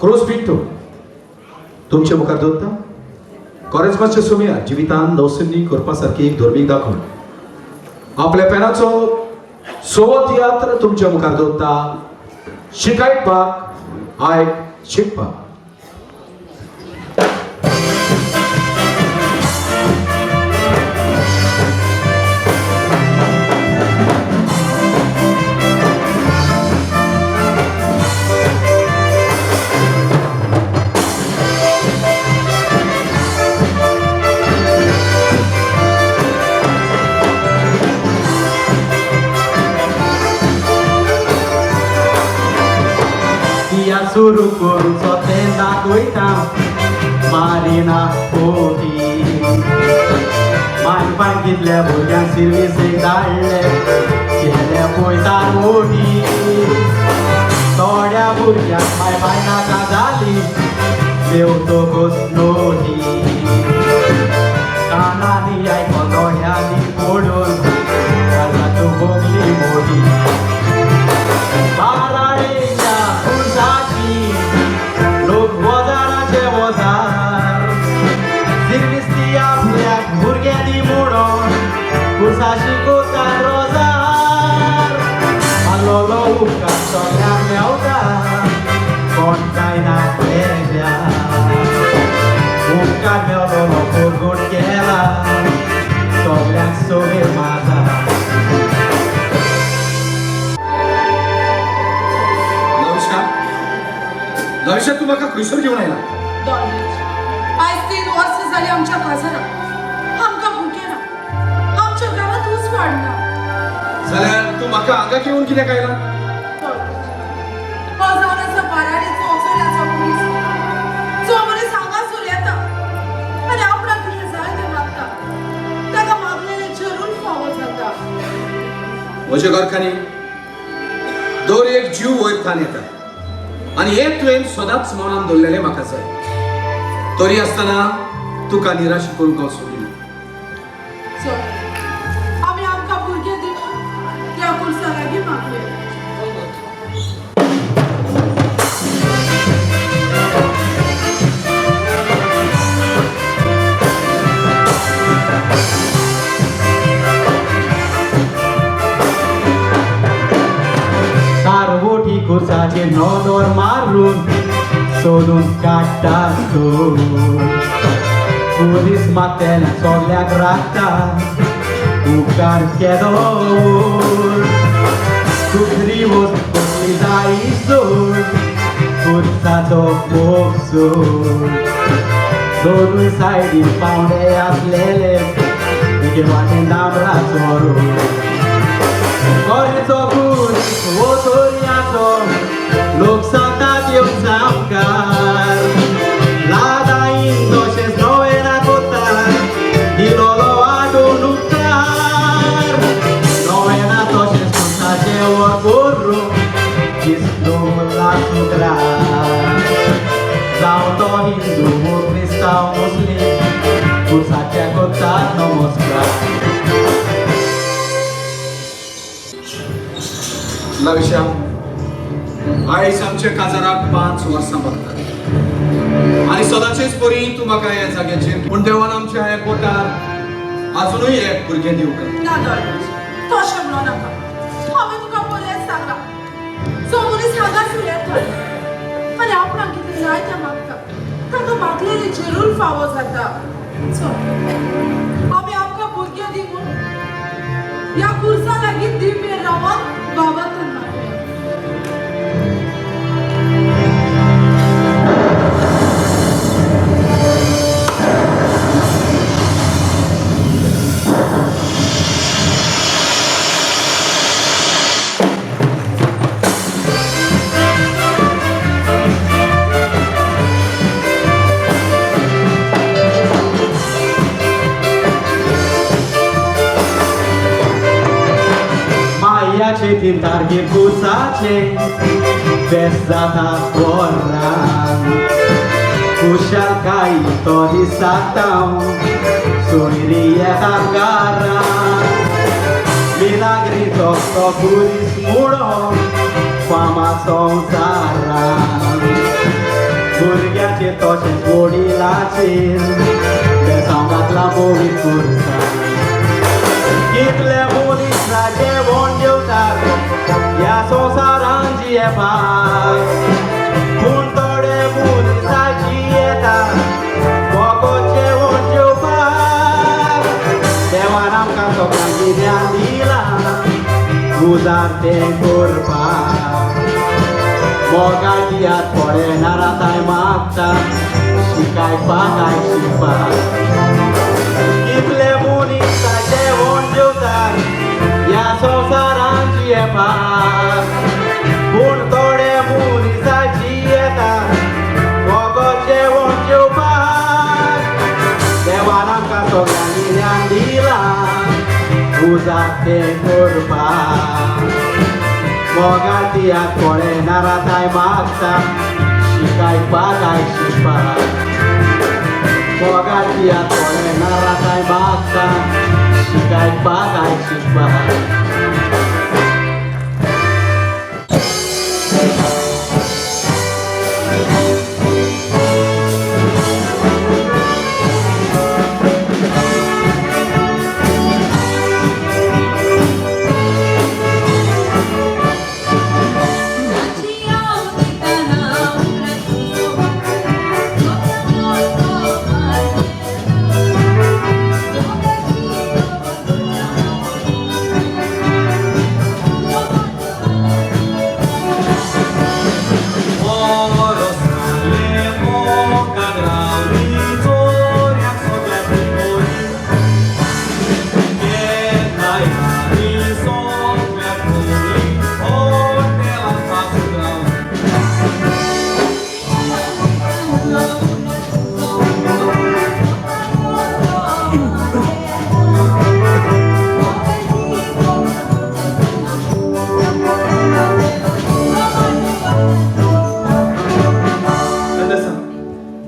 Crows Pinto तुमचे मुखार दवरता कॉरेजमाचे सुमया जिवितान नवसंदी करपा सारकी एक धर्मीक दाखोवन आपल्या पेनाचो सोवो तियात्र तुमच्या मुखार दवरता शिकायपाक आयक शिकपाक. सुरू करूचो तें दाखयता मारिना कोटी माय पाय कितल्या भुरग्यांक सिर्विसेक धाडले केले पळयता मोटी थोड्या भुरग्यांक माय बाय नाका जाली देवतकूच नोटी कानांनी आयको दोळ्यांनी पडून काळजाचो भोगली मोटी बाराळेच्या खुर्साची लोक वजाराचे वजार सिर्विस आपल्याक भुरग्यांनी म्हणून खुर्साशी कोतात रोजार मारलोलो उपकार सगळ्यांक मेवता कोण काय ना तेज्या उपकार मेवलोलो कोरगोट केला सगळ्यांक सोबीर माझा. नमस्कार नविशा, तूं म्हाका खंयसर घेवन आयला? आयज 3 वर्सां जाली आमच्या काजाराक, आमकां भुरगें ना, आमच्या घरांत उजवाड ना. जाल्यार तूं म्हाका हांगा घेवन कित्याक आयला? हो जावन आसा बाराडीचो ओसोल्याचो मनीस, जो मनीस हांगासर येता आनी आपणाक कितें जाय तें मागता, ताका मागलेलें जरूर फावो जाता. म्हज्या घरकान्नी दर एक जीव वयर थान येता आनी हें तुवें सदांच मनान दवरलेलें म्हाका जाय, तरी आसतना तुका निराश करूंक हांव सोदिना. चल आमी आमकां भुरगें दी म्हूण त्या कुर्सा लागीं मागलें. तारवोटी कुर्साचेर नदर मारून सोदून काडटा तो पुलीस मागतेल्या सगल्याक राखता उपकार केदो दुसरी वस्त कसली जाय सोड कुर्साचो मोग सोड दोनूय सायडीन पावंडे आसलेले एके वाटेन डांबराचो रोड कोरेचो पुलीस वो चोरयाचो लोक सांगतात येवन सामकार लादाईन तशेंच नवेना कोतार दिलोलो आडून उपकार नवेना तशेंच कुर्साचें वर करून किसलो लासुक्रार जावं तो हिंदू क्रिस्तांव मुस्लीम कुर्साच्या कोतात नमस्कार. लविशा, आयज आमच्या काजाराक 5 वर्सां भरतात आनी सदांचेच परी तूं म्हाका ह्या जाग्याचेर, पूण देवान आमच्या ह्या कोटार आजुनूय एक भुरगें दिवंक ना डॉल्बीज, तशें म्हणो नाका. हांवें तुका पयलेंच सांगलां, जो मनीस हांगासर येता आनी आपणाक कितें जाय तें मागता, ताका मागलेलें जरूर फावो जाता. चल आमी आमकां भुरगें दी म्हूण ह्या कुर्सा लागीं दी मेर रावन बाबांतन मागया. मायाचे 3 तारखेर कुर्साचे बेस जाता पोरान खुशालकाय तो दिसाता सोयरी येता घरान मिलाग्रीचो तो पुलीस म्हणून फामा संवसारान तशेंच वडिलाचेर बेसांव घातलां मोवीत करता. कितले मनीस जेवण जेवतात ह्या संवसारान जियेपाक, पूण थोडे मनीसाची येता फकत जेवण जेवपाक. देवान आमकां सगळ्यांक गिन्यान दिलां उजार तें करपाक. मोगा दियात थोडे नाराताय मागता शिकायपाक काय शिकपाक. कितले मनीस जेवण जेवतात ह्या संवसारान जियेपाक, पूण थोडे मनीसाची येता फकत जेवण जेवपाक. देवान आमकां सगळ्यांक गिन्यान दिलां उजार तें करपाक. मोगा दियात थोडे नाराताय मागता शिकायपाक काय शिकपाक. मोगा दियात थोडे नाराताय मागता शिकायपाक काय शिकपाक.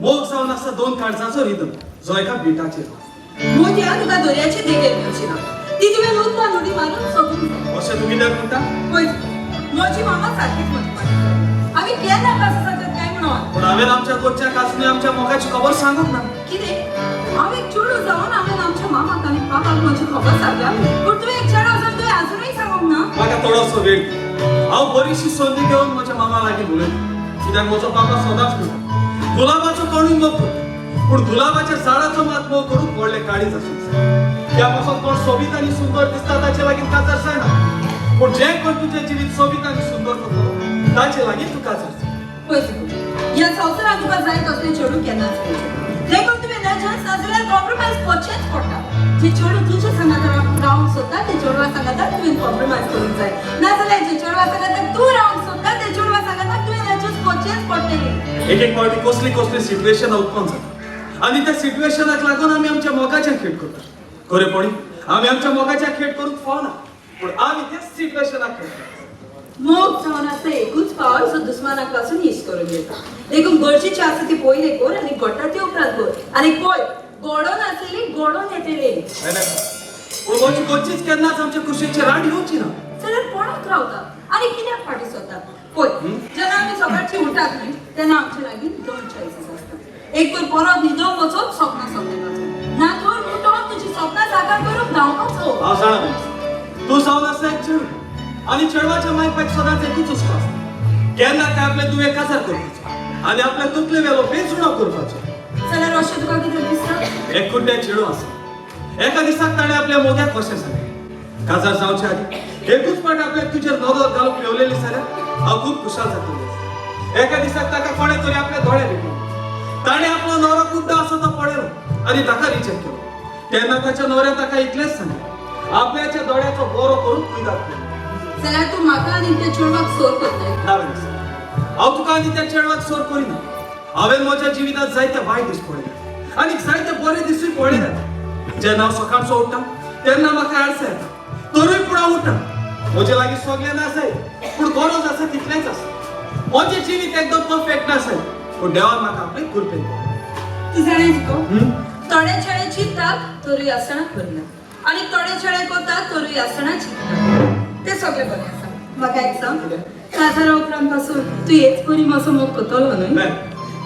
मोग जावन आसा दोन काळजाचो रिदम जो एका बिटाचेर. मोठ्या तुका दर्याची देगेर मेळची ना, ती तुवें उदकान उडी मारून सोदूंक जाय. अशें तुमी कित्याक म्हणटा? पळय, म्हजी मामा सारकीच म्हणटा आमी केन्ना कास आसा काय म्हणून. पूण हांवें आमच्या गोच्या काजूनी आमच्या मोगाची खबर सांगूंक ना. कितें हांव एक चेडूं जावन हांवें आमच्या मामाक आनी पापाक म्हजी खबर सांगल्या, पूण तुवें एक चेडो जावन तुवें आजुनूय सांगूंक ना. म्हाका थोडोसो वेळ दी. हांव बरीशी संदी घेवन म्हज्या मामा लागीं उलयता, कित्याक म्हजो पापा सदांच म्हणटा गुलाबाचो कोणूय मोग करता, पूण गुलाबाच्या झाडाचो मात मोग करूंक व्हडलें काळीज आसूंक जाय. त्या पासून कोण सोबीत आनी सुंदर दिसता ताचे लागीं काजार जायना, पूण जें कोण तुजें जिवीत सोबीत आनी सुंदर करतलो ताचे लागीं तूं काजार जाय. पळय, ह्या संवसारांत तुका जाय तसलें चेडूं केन्नाच मेळचें देखून तुवें लजस नाजाल्यार कॉम्प्रोमायज करचेंच पडटा. जे चेडूं तुज्या सांगाता रावंक सोदता ते चेडवा सांगाता तुवें कॉम्प्रोमायज करूंक जाय, नाजाल्यार जे चेडवा सांगाता तूं रावंक सोदता ते चेडवा सांगाता तुवें एडजस्ट करचेंच पडटलें. एक एक फावटी कसली कसली सिट्युएशनां उत्पन्न जाता आनी त्या सिट्युएशनाक लागून आमी आमच्या मोगाचेर खेळ करता. खरेपणी आमी आमच्या मोगाचेर खेळ करूंक फावना, पूण आमी त्या सिट्युएशनाक खेळ करता. मोग जावन आसा एकूच पावल जो दुस्मानाक पासून इश्ट करून घेता, देखून गरजेची आसा ती पयलें कर आनी घडटा ती उपरांत कर, आनी पळय घडोवन आसलेली घडोवन येतली. पूण म्हजी गोचीच केन्नाच आमच्या कुशीचे राड येवची ना. जाल्यार कोणाक रावता आनी कित्याक फाटीं सरता? पळय, जेन्ना आमी सकाळची उठात न्ही तेन्ना आमचे लागीं दोन चॉयसीस आसतात. एक तर परत न्हिदोंक वचप, सपनां सपनाचो, ना तर उठोन तुजी सपनां साकार करूंक धांवपाचो. हांव जाणा तूं जावन आसा एक चेडूं आनी चेडवाच्या माय पायक सदांच एकूच हुस्को आसता, केन्ना काय आपले दुवे काजार करपाचो आनी आपल्या तकले वेलो बेचुणो करपाचो. जाल्यार अशें तुका कितें दिसता? एक कुड्डें चेडूं आसा, एका दिसाक ताणें आपल्या मोग्याक कशें सांगलें, काजार जावचे आदी एकूच फावट आपल्याक तुजेर नदर घालूंक पेवलेली जाल्यार हांव खूब खुशाल जातलें. एका दिसाक ताका कोणें तरी आपल्या दोळे विकलो, ताणें आपलो न्हवरो कुड्डो आसा तो पळयलो आनी ताका रिजेक्ट केलो. तेन्ना ताच्या न्हवऱ्यान ताका इतलेंच सांगलें, आपल्याच्या दोळ्याचो बरो करून कुयदाद कर. जाल्यार तूं म्हाका आनी त्या चेडवाक सोर करताय? ना वेनेसा, हांव तुका आनी त्या चेडवाक सोर करिना. हांवें म्हज्या जिवितांत जायते वायट दीस पळयले आनी जायते बरे दिसूय पळयले. जेन्ना हांव सकाळचो उठ्ठा तेन्ना म्हाका आळस येता, तरूय पूण हांव उठ्ठा. म्हजे लागीं सगळें नासय, पूण गरज आसा तितलेंच आसा. म्हजें जिवीत एकदम परफेक्ट नासय, पूण देवान म्हाका आपले कृपेन. तूं जाणा जिको, थोडे चेडे चिंततात तरूय आसतना करना, आनी थोडे चेडे करतात तरूय आसतना चिंततात. तें सगळें बरें आसा. म्हाका एक सांग, काजारा उपरांत पासून तूं हेच परी म्हजो मोग करतलो न्हय?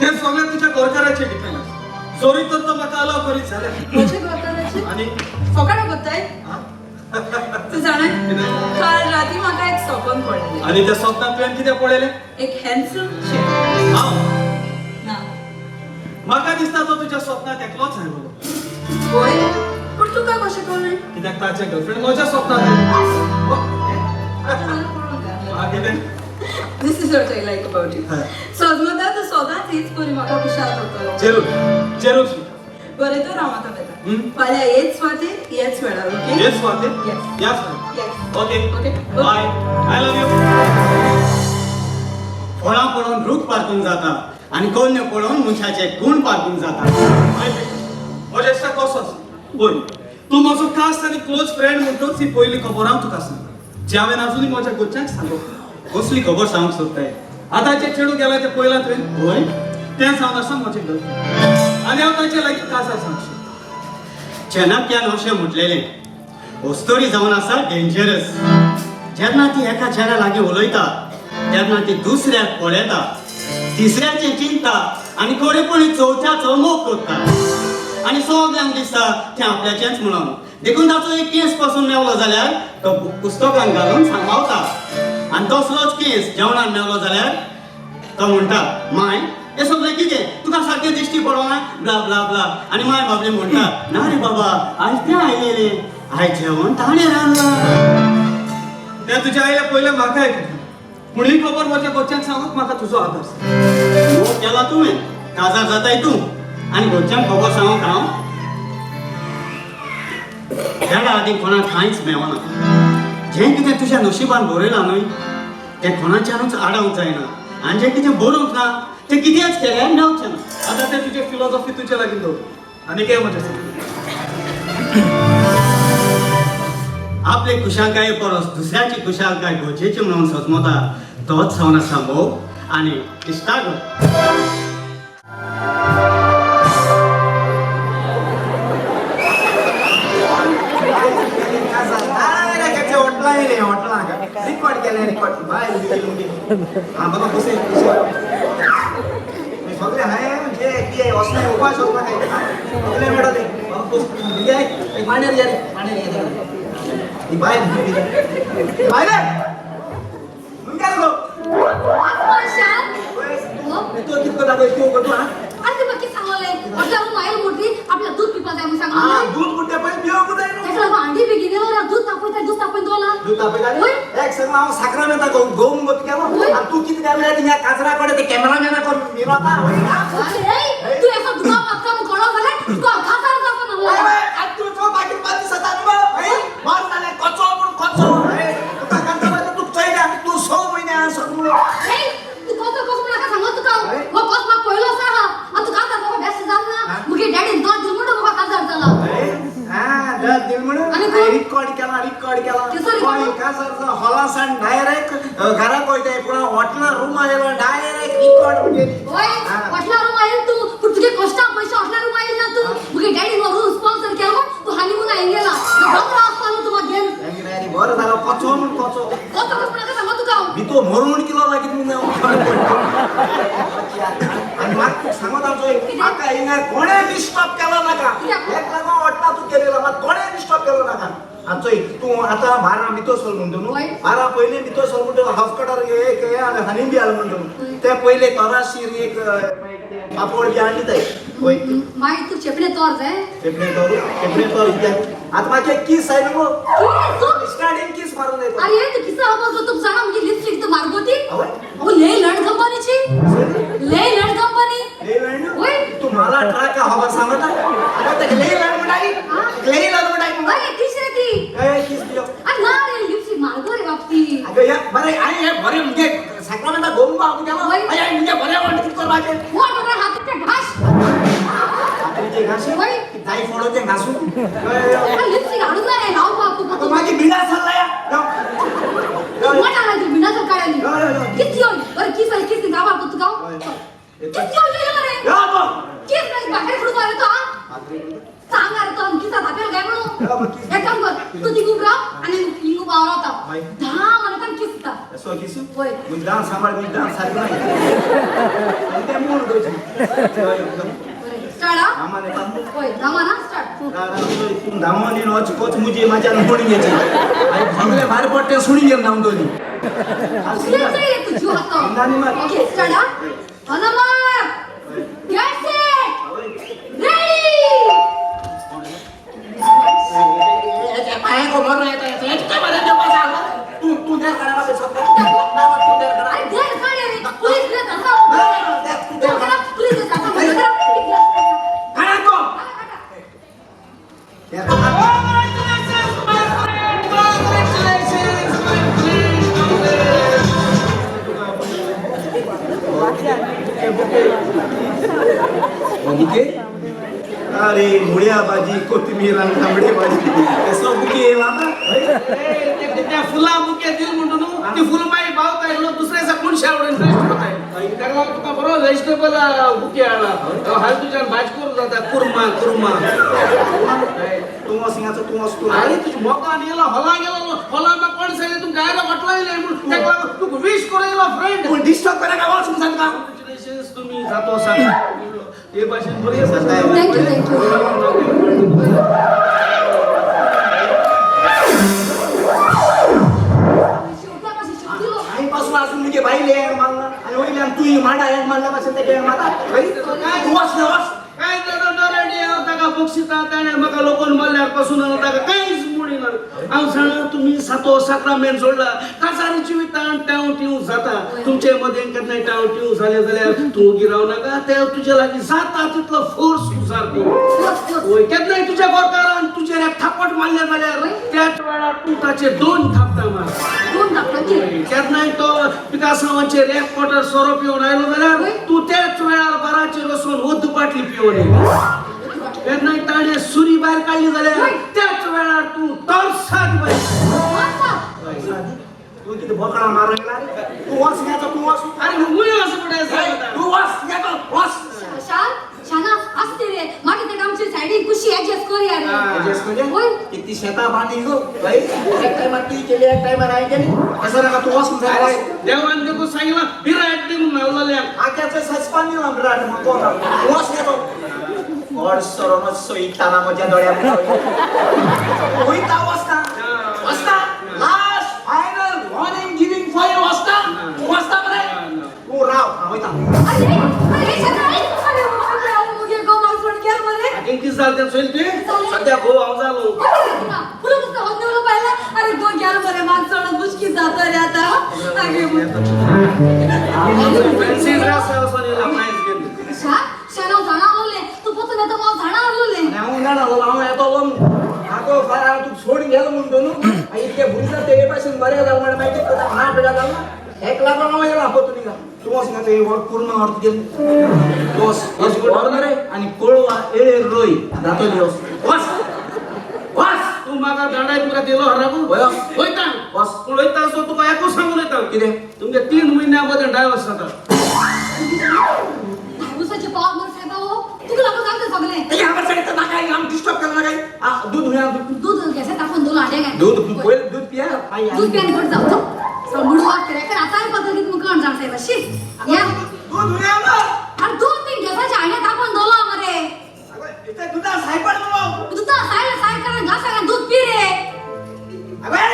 तें सगळें तुज्या घरकाराचेर डिपेंड आसा. जोरी तर तो म्हाका अलाव करीत जाल्यार. म्हजे घरकाराचे आनी फकाणां करताय तूं जाणा, काल राती म्हाका एक सपन पडलेलें. आनी त्या स्वप्नांत तुवें कितें पळयलें? एक हँडसम चेडूं. हांव? ना. म्हाका दिसता तो तुज्या स्वप्नांत एकलोच आयलो. वय, पूण तुका कशें कळ्ळें? कित्याक ताचें गर्लफ्रेंड म्हज्या स्वप्नांत आयलें. आतां. हा, कितें? This is what I like about you. हा. सजमता तूं सदांच हीच परी म्हाका खुशाल करतलो. जरूर जरूर स्मिता. बरें तर, हांव आतां वता. हम्म. फाल्यां हेच सुवातेर, हेच वेळार, ओके? हेच सुवातेर? Yes. ह्याच वेळार? Yes. Okay. Okay. Bye, I love you. फळां पळोवन रूख पारखूंक जाता आनी कोन्य पळोवन मनशाचे गूण पारखूंक जाता. म्हज्या इश्टा, कसो आसा? पळय, तूं म्हजो खास आनी क्लोज फ्रेंड म्हणटूच ही पयली खबर हांव तुका सांगता, जी हांवें आजुनूय म्हज्या घरच्यांक सांगूंक. कसली खबर सांगूंक सोदताय? आतां जें चेडूं गेलां तें पळयलां तुवें? वय. तें जावन आसा म्हजें गर्लफ्रेंड आनी हांव ताचे लागीं काजार जावंक सोदतां. चाणक्यान अशें म्हटलेलें, अस्तोरी जावन आसा डेंजरस. जेन्ना ती एका चेड्या लागीं उलयता तेन्ना ती दुसऱ्याक पळयता, तिसऱ्याचें चिंतता आनी खरेपणी चवथ्याचो मोग करता आनी सगल्यांक दिसता तें आपल्याचेंच म्हणून. देखून ताचो एक केस पासून मेवलो जाल्यार तो पुस्तकान घालून सांबाळता आनी तसलोच केस जेवणान मेवलो जाल्यार तो म्हणटा, माय, हे सगळें कितें तुका सारकें दिश्टी पडना, ब्ला ब्ला ब्ला. आनी माय बाबली म्हणटा, ना रे बाबा, आयज तें आयलेलें, आयज जेवण ताणें रांदलां. तें तुज्या आयल्या पयलें म्हाका आयकता, पूण ही खबर म्हज्या घरच्यांक सांगूंक म्हाका तुजो आदार जाय. मोग केला तुवें, काजार जाताय तूं आनी घरच्यांक खबर सांगूंक हांव? वेळा आदीं कोणाक कांयच मेवना. जें कितें तुज्या नशिबान बरयलां न्हय तें कोणाच्यानूच आडावंक जायना आनी जें कितें बरोवंक ना तें कितेंच केल्यार मेवचें ना. आतां तें तुजें फिलॉसॉफी तुजे लागीं दवर आनी कितें म्हजें सांग. आपले खुशालकाये परस दुसऱ्याची खुशालकाय गरजेची म्हणून सजमता तोच जावन आसा मोग आनी इश्टागत. रिकॉर्ड केलें, रिकॉर्ड बाय. हा बाबा, बसे सगळे हांवें जे कितें वचना, उपास वचना, सगळे मेळटले. बाबा बस, मांडेर या रे, मांडेर या. ही बायल, बायल गेलो गो. तूं कितें करता? तूं करता? अरे, बाकी सांगले म्हटल्यार मायल मोठी आपल्या दूध पिवपा जाय म्हणून हा. सांगलें. दूध कुठे पयलीं पिवंक जाय न्हू. ताका लागून हांडी बेगीन येलो, दूध तापयता, दूध तापयन दवरला. दूध तापयता. वय. एक सांग, हांव साक्रामेंता गोव मुगो तुगेलो. वय. आनी तूं कितें केलें थिंगा काजरा कडेन ते कॅमेरामॅना कोण मिरोता. ए, तूं एका दुका मागता म्हूण कळ्ळो जाल्यार तुका काजार जावपा ना. तूं चो बाकी पांच दिसां मर जालें, कचो म्हूण कचो. तुका कांता तूं चोयला, तूं 6 म्हयने आसा सगळो. ए, तूं कसो कसो म्हूण नाका सांगो तुका. हो कस म्हाका पयलो आसा हा. आनी तूं काजार म्हाका बेस्ट जाल ना. मुगे डॅडीन दोन दिल म्हणून म्हाका काजार जाला. दिल म्हणून. आनी कोण? रिकॉर्ड केला, रिकॉर्ड केला. किसो record? काजार हॉलासान डायरेक्ट घराक वयताय, पूण हॉटेला रुमा येयलो, डायरेक्ट रिकॉर्ड म्हणजे. ओय, हॉटेला रूम आयल तूं, पूण तुगे कश्टा पयशे हॉटेला रूम आयल ना तूं. मुगे डॅडीन हो रूम स्पॉन्सर केलो म्हूण तूं हनीमून आयन गेला. दोंगरा आसपालो तूं म्हाका घेवन. बरें जालो, कचो म्हूण कचो. कसो कसो म्हूण नाका सांगो तुका हांव. भितर मरून किलो लागीत म्हणून. आनी म्हाका तुका सांगत हांव चोय, म्हाका हिंगा कोणें डिस्टर्ब केलो नाका. एक लागून हॉटेला तूं केलेलो, मात कोणें डिस्टर्ब केलो नाका. आनी चोय, तूं आतां 12 भितर सर म्हणटा न्हू, 12 पयलीं भितर सर म्हणटा, हाफ कटर एक हें आनी हनी बी हाल म्हणटा न्हू, ते पयले तराशीर एक पापड बी हाडली जाय वय. मागीर तूं चेपणे तोर जाय. चेपणे तोर, चेपणे तोर कित्याक? आतां म्हाका एक कीस जाय न्हू गो. किस? स्टार्टींग कीस मारून जाय. अरे, तू किस्सा वापस तू जाणा मुगे लिपस्टिक तू मारगोती. आवय. अहो, ले लड कंपनीची, ले लड कंपनी. वय. तू मला ट्रक हवा सांगता आता ते लई लड म्हणाली, लई लड म्हणाली. अरे, किस रे ती? काय किस दियो? अरे ना रे, लिपस्टिक मारगो रे बापती. अगं या बरे आणि हे बरे म्हणजे साक्रामेंता गोंबा गेलो. वय. अरे, म्हणजे बरे वाटत कित करपाचें? मोठ हाताचे घास. रात्रीचे घास. वय. जाई फोडोचे घासू. अरे, लिपस्टिक हाडून ना रे लावपाक तुका. आता मागीर बिडा सरला या. मोठ आला ती बिना सकाळी. यो, यो, यो. किस यो बरं, किस आहे, किस गावात तू गाव. किस यो यो रे. किस नाही बाहेर कुठं मारतो हा? सांग अरे, तो किसा दाखवेल काय म्हणून. एक काम कर, तू तिगू राव आणि इंगू पावरा होता. हय. 10 म्हणतात किस. सो किसू वय. मुझे डांस सांभाळ, मुझे डांस सारखं नाही आणि ते मूळ दोची. बरें, स्टार्ट हा. आम्हाला येता. वय, धामा ना, स्टार्ट. तूं धामोनी वच कोच मुजी माझ्यान फोडी घ्यायची आणि भांगले भायर पडटे सुणी घेऊन धांवून दोनी. कितें रे तू जीव हातो. इंदानी मार. ओके, स्टार्ट हा. On the mark, get set, ready. तू तू देर करा ना तू देर करा. अरे देर काढ रे, पोलीस बिलीस असा. तू देर करा. पोलीस बिलीस असा करा. करा तो देर करा. Congratulations, my friend. Bouquet. अरे मुळ्या भाजी, कोथिंबीर आणि तांबडे भाजी, कसो बुके येला आता? त्या फुला बुके दिल म्हणतो न्हू, ती फुलां मागीर पावताय न्हू, दुसऱ्या दिसा मनशा आवडून इंटरेस्ट होताय. ताका लागून तुका बरो वेजिटेबल बुके हाडला. हाल तुज्यान भाजी करूं जाता, कुर्मा कुर्मा. तूं वच हिंगाचो, तूं वच तूं. अरे तुज्या मोगान येयला, हॉलान गेलो, हॉलान म्हाका कोण सांगलें तूं गायला हॉटला येयलें म्हूण. ताका लागून तुका वीश करूं येयला फ्रेंड. तूं डिस्टर्ब करा का वच सांगता. कॉंग्रॅच्युलेशन्स, तुमी जातो सांग हे भाशेन बरी आसा. Thank you, thank you. शेवटा कशी शेवटिलो. आई पासून अजून मुगे बायले मारला आणि वयल्यान तूं मांडा एक मारल्या पासून तेगे माता. तूं वच ना वच. काय जाणा डोराडी, हांव ताका बक्षिता. ताणें म्हाका लोकोन मारल्यार पासून हांव ताका कांयच मोडिना. हांव जाणा तुमी सातो साक्रामेंत जोडला, काजारी जिवितान टाव टिव जाता. तुमचे मदें केन्नाय टाव टिव जालें जाल्यार तूं ओगी राव नाका. ते तुजे लागीं जाता तितलो फोर्स उजार कर. वय, केन्नाय तुज्या घरकारान तुजेर एक थापट मारलें जाल्यार त्याच वेळार तूं ताचेर दोन थापटां मार. दोन धापटांची. केन्नाय तो पिकासांवाचेर एक क्वॉर्टर सोरो पिवन आयलो जाल्यार तूं त्याच वेळार बाराचेर वचून ओद्द बाटली पिवन ये. केन्नाय ताणें सुरी भायर काडली जाल्यार त्याच वेळार तूं तरसाद भायर. तूं कितें बोकडां मारूंक येयला रे? तूं वच हिंगाचो, तूं वच. आरे मुय असो पडे. तूं वच हिंगाचो, वच. शांत शाना असते रे, मागीर ते आमची सायडीक कुशी ऍडजस्ट करूया रे. ऍडजस्ट करूया? वय. किती शेतां बांदी गो बाई, एक टायमार ती केली, एक टायमार हांवें केली. तसं नाका, तूं वच म्हणटा, वच. देवान देखून सांगला बिराट दी म्हणून नाल्लल्यांक. आक्याचो सस्पान दिला बिराट मग कोण. तूं वच हिंगाचो. गोड सरोन सोयताना म्हज्या दोळ्या मुखार वयता. वचना वचना, last final warning giving for you. वचना तूं, वचना मरे तूं, राव, हांव वयता. अरे अरे शाना, अरे बापरे, हांव मुगे गो मागसून गेल मरे. हागें कितें जालें तें चोयल तुवें? सद्या घोव हांव जालो. पुरो तुका होत पाहिला. अरे गो गेल मरे, मागसोड मुश्किल जाता रे आता. अगे फॅन्सी ड्रेस वचून येयला प्रायज घेवन. शाना, झाडां आलोले तूं पोतून येता, हांव झाडां आलोले. आनी हांव जाणा हांव येतलो. आगो फाल्यां हांव तुका सोडून गेलो म्हणटो न्हू, आनी इतके भुरगीं तेगे पासून बरें जालें म्हण मागीर कितें करता ना पेडा जालो ना. एक लागून हांव येयला पोतून हिंगा. तूं वच हिंगा, तें व्हर कुर्मा व्हर तुगेलें. तूं वच वच व्हर मरे आनी कोळवा एळेर रोय जातली. वच वच वच. तूं म्हाका धाडाय तुका दिलो हराबू. वय. वयता. वच. पूण वयता सो तुका एकूच सांगून वयता. कितें? तुमगे 3 म्हयन्या मदें डायवर्स जाता. धावसाचे पाव मरे साहेबा, हो तुका लागून सांगता सगळें. तेगे खबर सांगितलं ना काय आम डिस्टर्ब केलं ना काय. दूध हुया दूध. दूध घ्यायचं तापून दोन हाडे काय. दूध पयलीं दूध पिया. दूध पियान घट जावचो मुडू वाग केले आतां पद्धतीत मुखार जाण साहेबा शी या. दूध हुया ना. अरे दूध तीन घ्यायचे हाडे तापून दोला मरे. इथे दुधा सायपड मग. दुधा साय साय करा घास दूध पी रे. अबे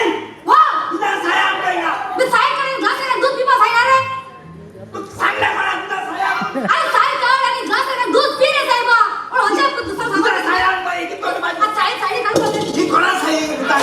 वा. दुधा साय आमकां हिंगा. मी साय करेन ग्लास दूध पिपा साय रे. तू सांगले मला दुधा साय. अरे साय कर आणि ग्लास दूध पी रे साहेबा. पण होजा दुसरा दुधा सांगा. साय आमकां ही किती माझी. साय साय काय? ही कोणा साय दुधा?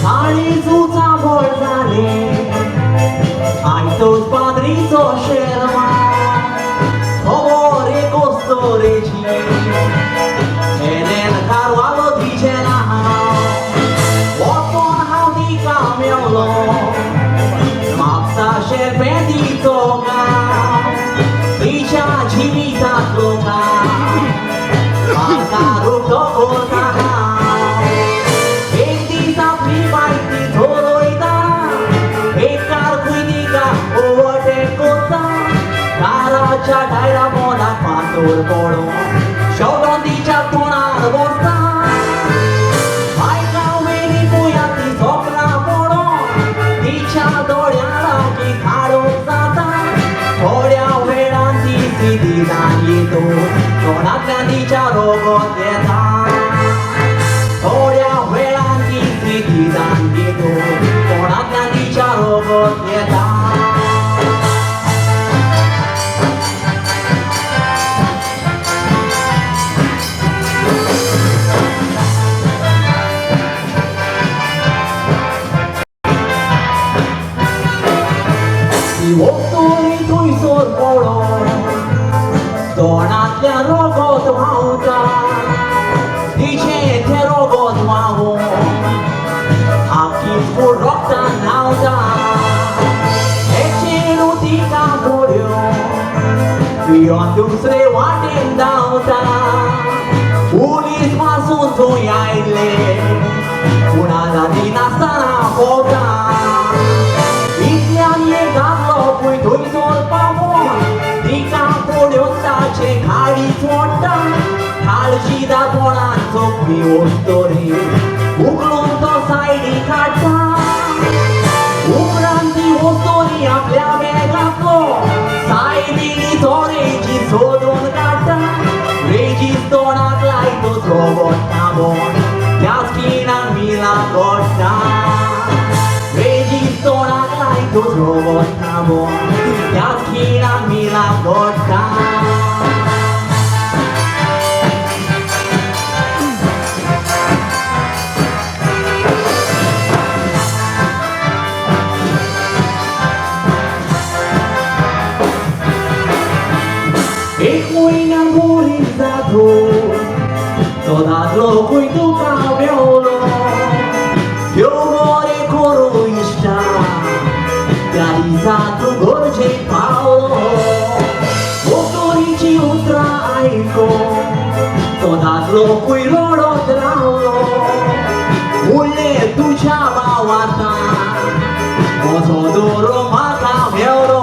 काळीजूचा बोळ जाले आयतोच पाद्रीचो शेरवा खबर कोस्तोरेची एनेन कारवालो तिचें नांव वचोन हांव तिका मेवलो म्हापसा शेर्पेंतीचो गांव तिच्या. थंयसर पडोन शेवटोन तिच्या तोंडार बसता. बायकां वेली पुया ती सोपनां पडोन तिच्या दोळ्यां लागीं काडूंक जाता. थोड्या वेळान ती सिदिदान येतो तोंडांतल्यान तिच्या रोगोत येता. थोड्या वेळान ती सिदिदान येतो तोंडांतल्यान तिच्या रोगोत येता. ती वस्तुरी थंयसर पडोन तोंडांतल्यान रोगोत व्हांवता. तिचें तें रोगोत व्हांवून आखीच कूड रोगतान न्हांवता. हें चेडूं तिका पळोवन पियोन दुसरे वाटेन धांवता. पुलीस पासून थंय आयले पूण आतां ती नासतना भोंवता. इतल्यान एक दादलो पळय थंयसर पावोन तिका पळोवन ताचें काळीज मोडटा. काळजीदारपणान सोंपी वस्तोरी उखलून तो सायडी काडटा. उपरांत ती वस्तोरी आपल्या बॅगांतलो सायबिणीचो रेजीस सोदून काडटा. रेजीस तोंडाक लायतोच रोगोत थांबोवन त्याच खिणाक मिलां घडटा. रेजीस तोंडाक लायतोच रोगोत थांबोवन त्याच खिणाक मिलां घडटा. एक म्हयन्यान पुलीस जातो तो दादलो खंय तुका मेवलो. देव बरें करूं इश्टा त्या दिसा तूं गरजेक पावलो. वस्तुरीचीं उतरां आयकोन तो दादलो खंय रडत रावलो. उरलें तुज्या भावार्तान म्हजो दोरो म्हाका मेवलो.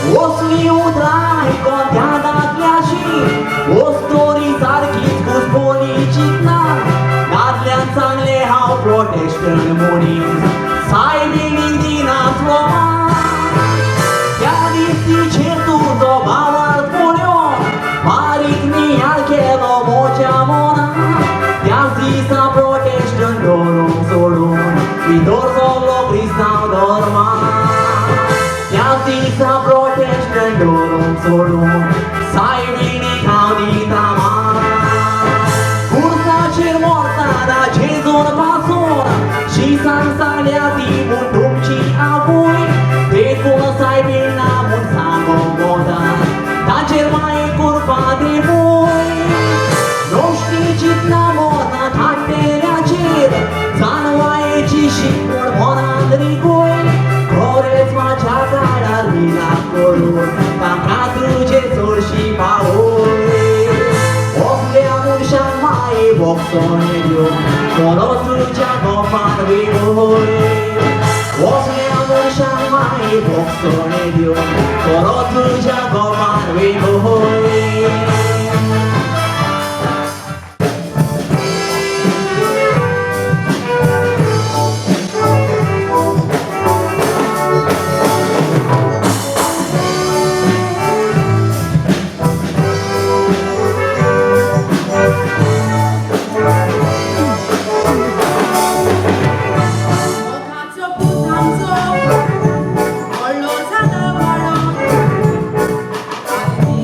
वसली उतरां आयकोन त्या दादल्याची वस्तोरी सारकीच घुसपोली चिंतना. दादल्यान सांगलें हांव प्रोटेस्टंट मनीस सायबिणीक दिनासलो. त्या दीस तिचेर तुजो भावार्थ पळोवन बारीक नियाळ केलो म्हज्या मनान. त्याच दिसा प्रोटेस्टंट धरून सोडून भितर सरलो क्रिस्तांव धर्मान. त्याच दिसा प्रोटेस्टंट धरून सोडून सायबिणीक हांव दिता मान. खुर्साचेर मरतना जेजून पासून शिसान सांगल्या ती म्हूण तुमची आवय. देखून सायबीण ना म्हूण सांगोंक वता ताचेर माये करपा देवूय. रोशनी चिंतना मना धाडटेल्याचेर जानवायेची शिकवण मनांत रिगोय. खरेंच म्हाज्या काळार विलाप करून तांकां तुजे चडशी पावय. असल्या मनशांक माये भोगसणे दिवन बरो तुज्या गोपान वेळोय. असल्या मनशांक माये भोगसणे दिवन बरो तुज्या गोपान वेळोय. मोगाचो पूत आमचो व्हडलो जाला वाडो. आनी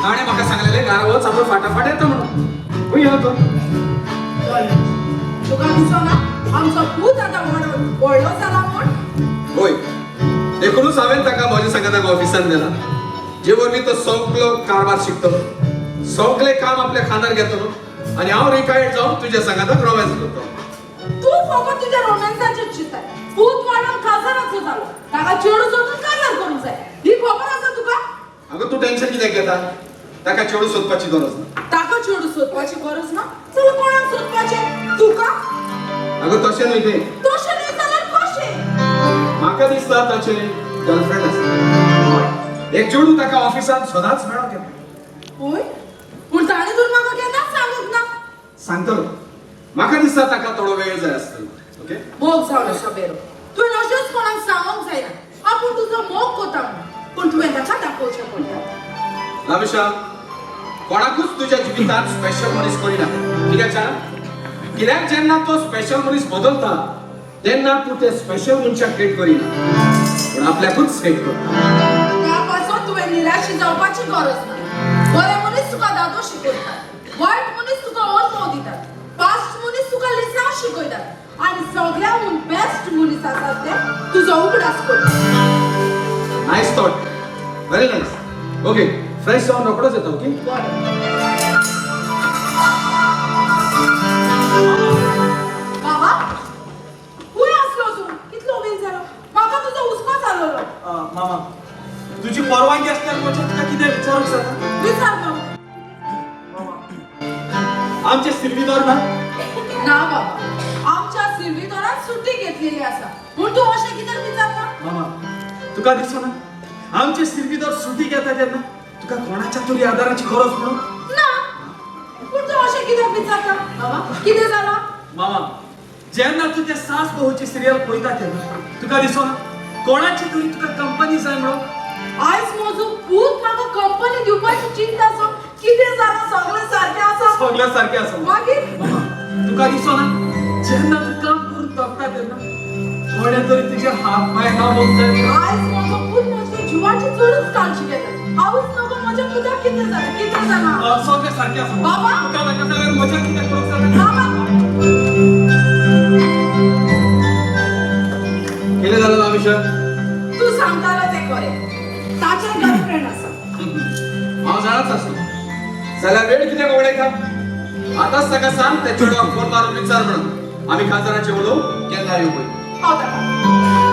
ताणें म्हाका सांगलेलें घरा वच, आपूण फाटाफाट येता म्हणून. खंय गेलो तो? तुका दिसना आमचो पूत आतां व्हडलो जाला म्हूण? होय, देखूनच हांवें ताका म्हज्या सांगाताक ऑफिसान व्हेला, जे वरवीं तो सगलो कारभार शिकतलो, सगळें काम आपल्या खांदार घेतलो आनी हांव रिटायर्ड जावन तुज्या सांगाताक रोमॅन्स करतलो. तूं फकत तुज्या रोमॅन्साचेर चिंताय. पूत वाडोवन काजाराचो जालो, ताका चेडूं सोदून काजार करूंक जाय, ही खबर आसा तुका? अगं तूं टेन्शन कित्याक घेता? ताका चेडूं सोदपाची गरज ना. ताका चेडूं सोदपाची गरज ना जाल्यार कोणाक सोदपाचें? तुका? अगं तशें न्हय तें. तशें न्हय जाल्यार कशें? म्हाका दिसता ताचें गर्लफ्रेंड आसा, एक चेडूं ताका ऑफिसांत सदांच मेळोंक येता. हय, पूण ताणें तर म्हाका केन्नाच सांगूंक ना. सांगतलो, म्हाका दिसता ताका थोडो वेळ जाय आसतलो. ओके, मोग जावन आसा बेरो, तुवें अशेंच कोणाक सांगूंक जायना आपूण तुजो मोग कोता म्हूण, पूण तुवें ताका दाखोवचें पडटा. लाविशा, कोणाकूच तुज्या जिवितांत स्पेशल मनीस करिनाका. कित्याक सांग? कित्याक जेन्ना तो स्पेशल मनीस बदलता तेन्ना तूं ते स्पेशल मनशाक हेट करिना, पूण आपल्याकूच हेट करता. त्या पासून तुवें निराशी जावपाची गरज ना. बरे मनीस तुका दादो शिकयतात, वायट मनीस तुका अनुभव दितात, पास्ट मनीस तुका लिसांव शिकयतात आनी सगळ्यांहून बेस्ट मनीस आसात ते तुजो उगडास करतात. Nice thought, very nice. Okay, fresh जावन रोकडोच येता. ओके, बरें बाबा, खंय आसलो तूं? कितलो वेळ जालो, म्हाका तुजो हुस्को जालोलो. मामा, तुजी परवानगी आसल्यार म्हजें तुका कितें विचारूंक जाता? विचार बाबा. मामा, आमचे सिर्विदोर ना? ना बाबा, आमच्या सिर्विदोरान सुटी घेतलेली आसा, पूण तूं अशें कित्याक विचारता? मामा, तुका दिसना आमचे सिर्विदोर सुटी घेता तेन्ना तुका कोणाच्या तरी आदाराची गरज म्हणून? ना, पूण तूं अशें कित्याक विचारता बाबा? कितें जालां? मामा, जेन्ना तूं ते सास बहूचे सिरियल पळयता तेन्ना तुका दिसना कोणाची तरी तुका कंपनी जाय म्हणून? आयज म्हजो पूत म्हाका कंपनी दिवपाची चिंता आसा. कितें जालां? सगळें सारकें आसा? सगळ्या सारकें आसा. मागीर? मामा, तुका दिसना जेन्ना तूं काम करून थकता तेन्ना कोणें तरी तुजे हात पांय दामूंक जाय? आयज म्हजो पूत म्हज्या जिवाची चडूच काळजी घेता. हांवूच नको म्हज्या पुताक कितें जालें, कितें जालां? सगळें सारकें आसा. बाबा? तुका नाका जाल्यार म्हज्या कितें करूंक जाता? बाबा, कितें जालां लाविशा? तूं सांगतालो तें खरें, ताचें गर्लफ्रेंड आसा. हांव जाणाच आसलो जाल्यार वेळ कित्याक वगडायता? आतांच ताका सांग त्या चेडवाक फोन मारून विचार म्हणून आमी काजाराचें उलोवंक केन्ना येवं पळय. हांव ताका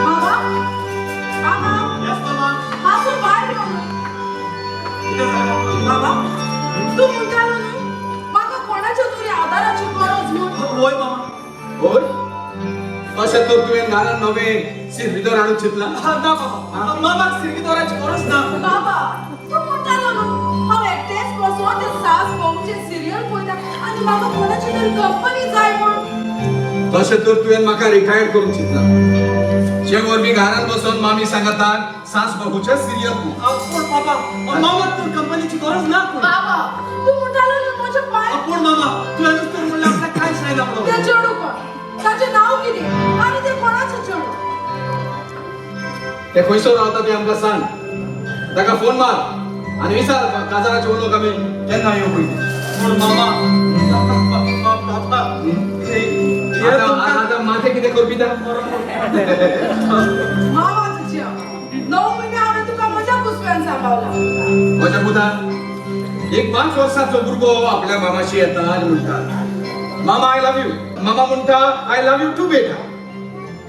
बाबा, बाबा, येस मामा. मातसो भायर यो न्हय. कितें जालें बाबा, तूं म्हणटालो न्हय म्हाका कोणाच्या तरी आदाराची गरज म्हूण? वय मामा. होय, तशें तर तुवें घरान नवें सिर्विदोर हाडूंक चिंतलां? ना बाबा, मामाक सिर्विदोराची गरज ना. बाबा, तूं म्हणटालो न्हय हांव एकटेंच बसून ते सास बहूचें सिरियल पळयता आनी म्हाका कोणाची तरी कंपनी जाय म्हूण? तशें तर तुवें म्हाका रिटायर्ड करूंक चिंतलां, जे वरवीं घरान बसून मामी सांगाताक सास बहूचें सिरियल पळोवं. पूण बाबा, मामाक तर कंपनीची गरज ना. पूण बाबा, तूं म्हणटालो न्हय म्हज्या पांय. पूण मामा, तुवें नुस्तें म्हणल्यार आपल्याक कांयच जायना म्हणून. तें चेडूं कोण? ताचें नांव कितें आनी तें कोणाचें चेडूं? ते खंयसर रावता तें आमकां सांग, ताका फोन मार आनी विचार काजाराचें उलोवंक आमी केन्ना येवं पळय. पूण मामा, बाबा, आतां माथें कितें करपी ता? मामा, तुजी हांव 9 म्हयने हांवें तुका म्हज्या कुसव्यान सांबाळला. म्हज्या पुता, एक 5 वर्सांचो भुरगो आपल्या मामाशी येता आनी म्हणटा, मामा I love you. मामा म्हणटा, I love you to बेटा.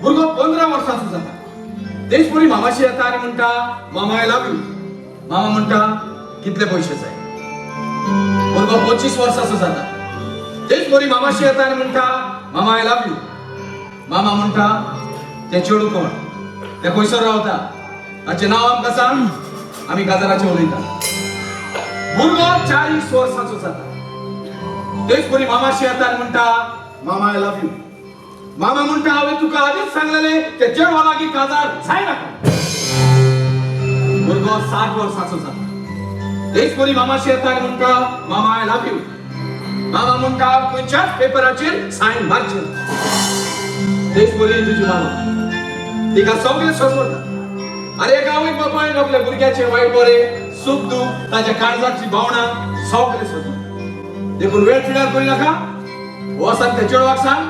भुरगो 15 वर्सांचो जाता, तेच परी मामाशी येता आनी म्हणटा, मामा I love you. मामा म्हणटा, कितले पयशे जाय? भुरगो 25 वर्सांचो जाता, तेच परी मामाशी येता आनी म्हणटा, मामा I love you. मामा म्हणटा, तें चेडूं कोण? तें खंयसर रावता? ताचें नांव आमकां सांग, आमी काजाराचें उलयता. भुरगो 40 वर्सांचो जाता, तेच परी मामाशी येता आनी म्हणटा, मामा I love you. मामा म्हणटा, हांवें तुका आदींच सांगलेलें ते चेडवा लागीं काजार जायनाका. भुरगो 60 वर्सांचो जाता, तेच परी मामाशी येता आनी म्हणटा, मामा I love you. मामा म्हणटा, खंयच्याच पेपराचेर सायन मारचे. तेच परी तुजी मामा, तिका सगळें सोंसता. आरे एका आवय बापायन आपल्या भुरग्याचें वायट बरें सुख दुःख, ताच्या काळजाची भावना सगळें सोदता. देखून वेळ पिड्यार करी नाका. वचून त्या चेडवाक सांग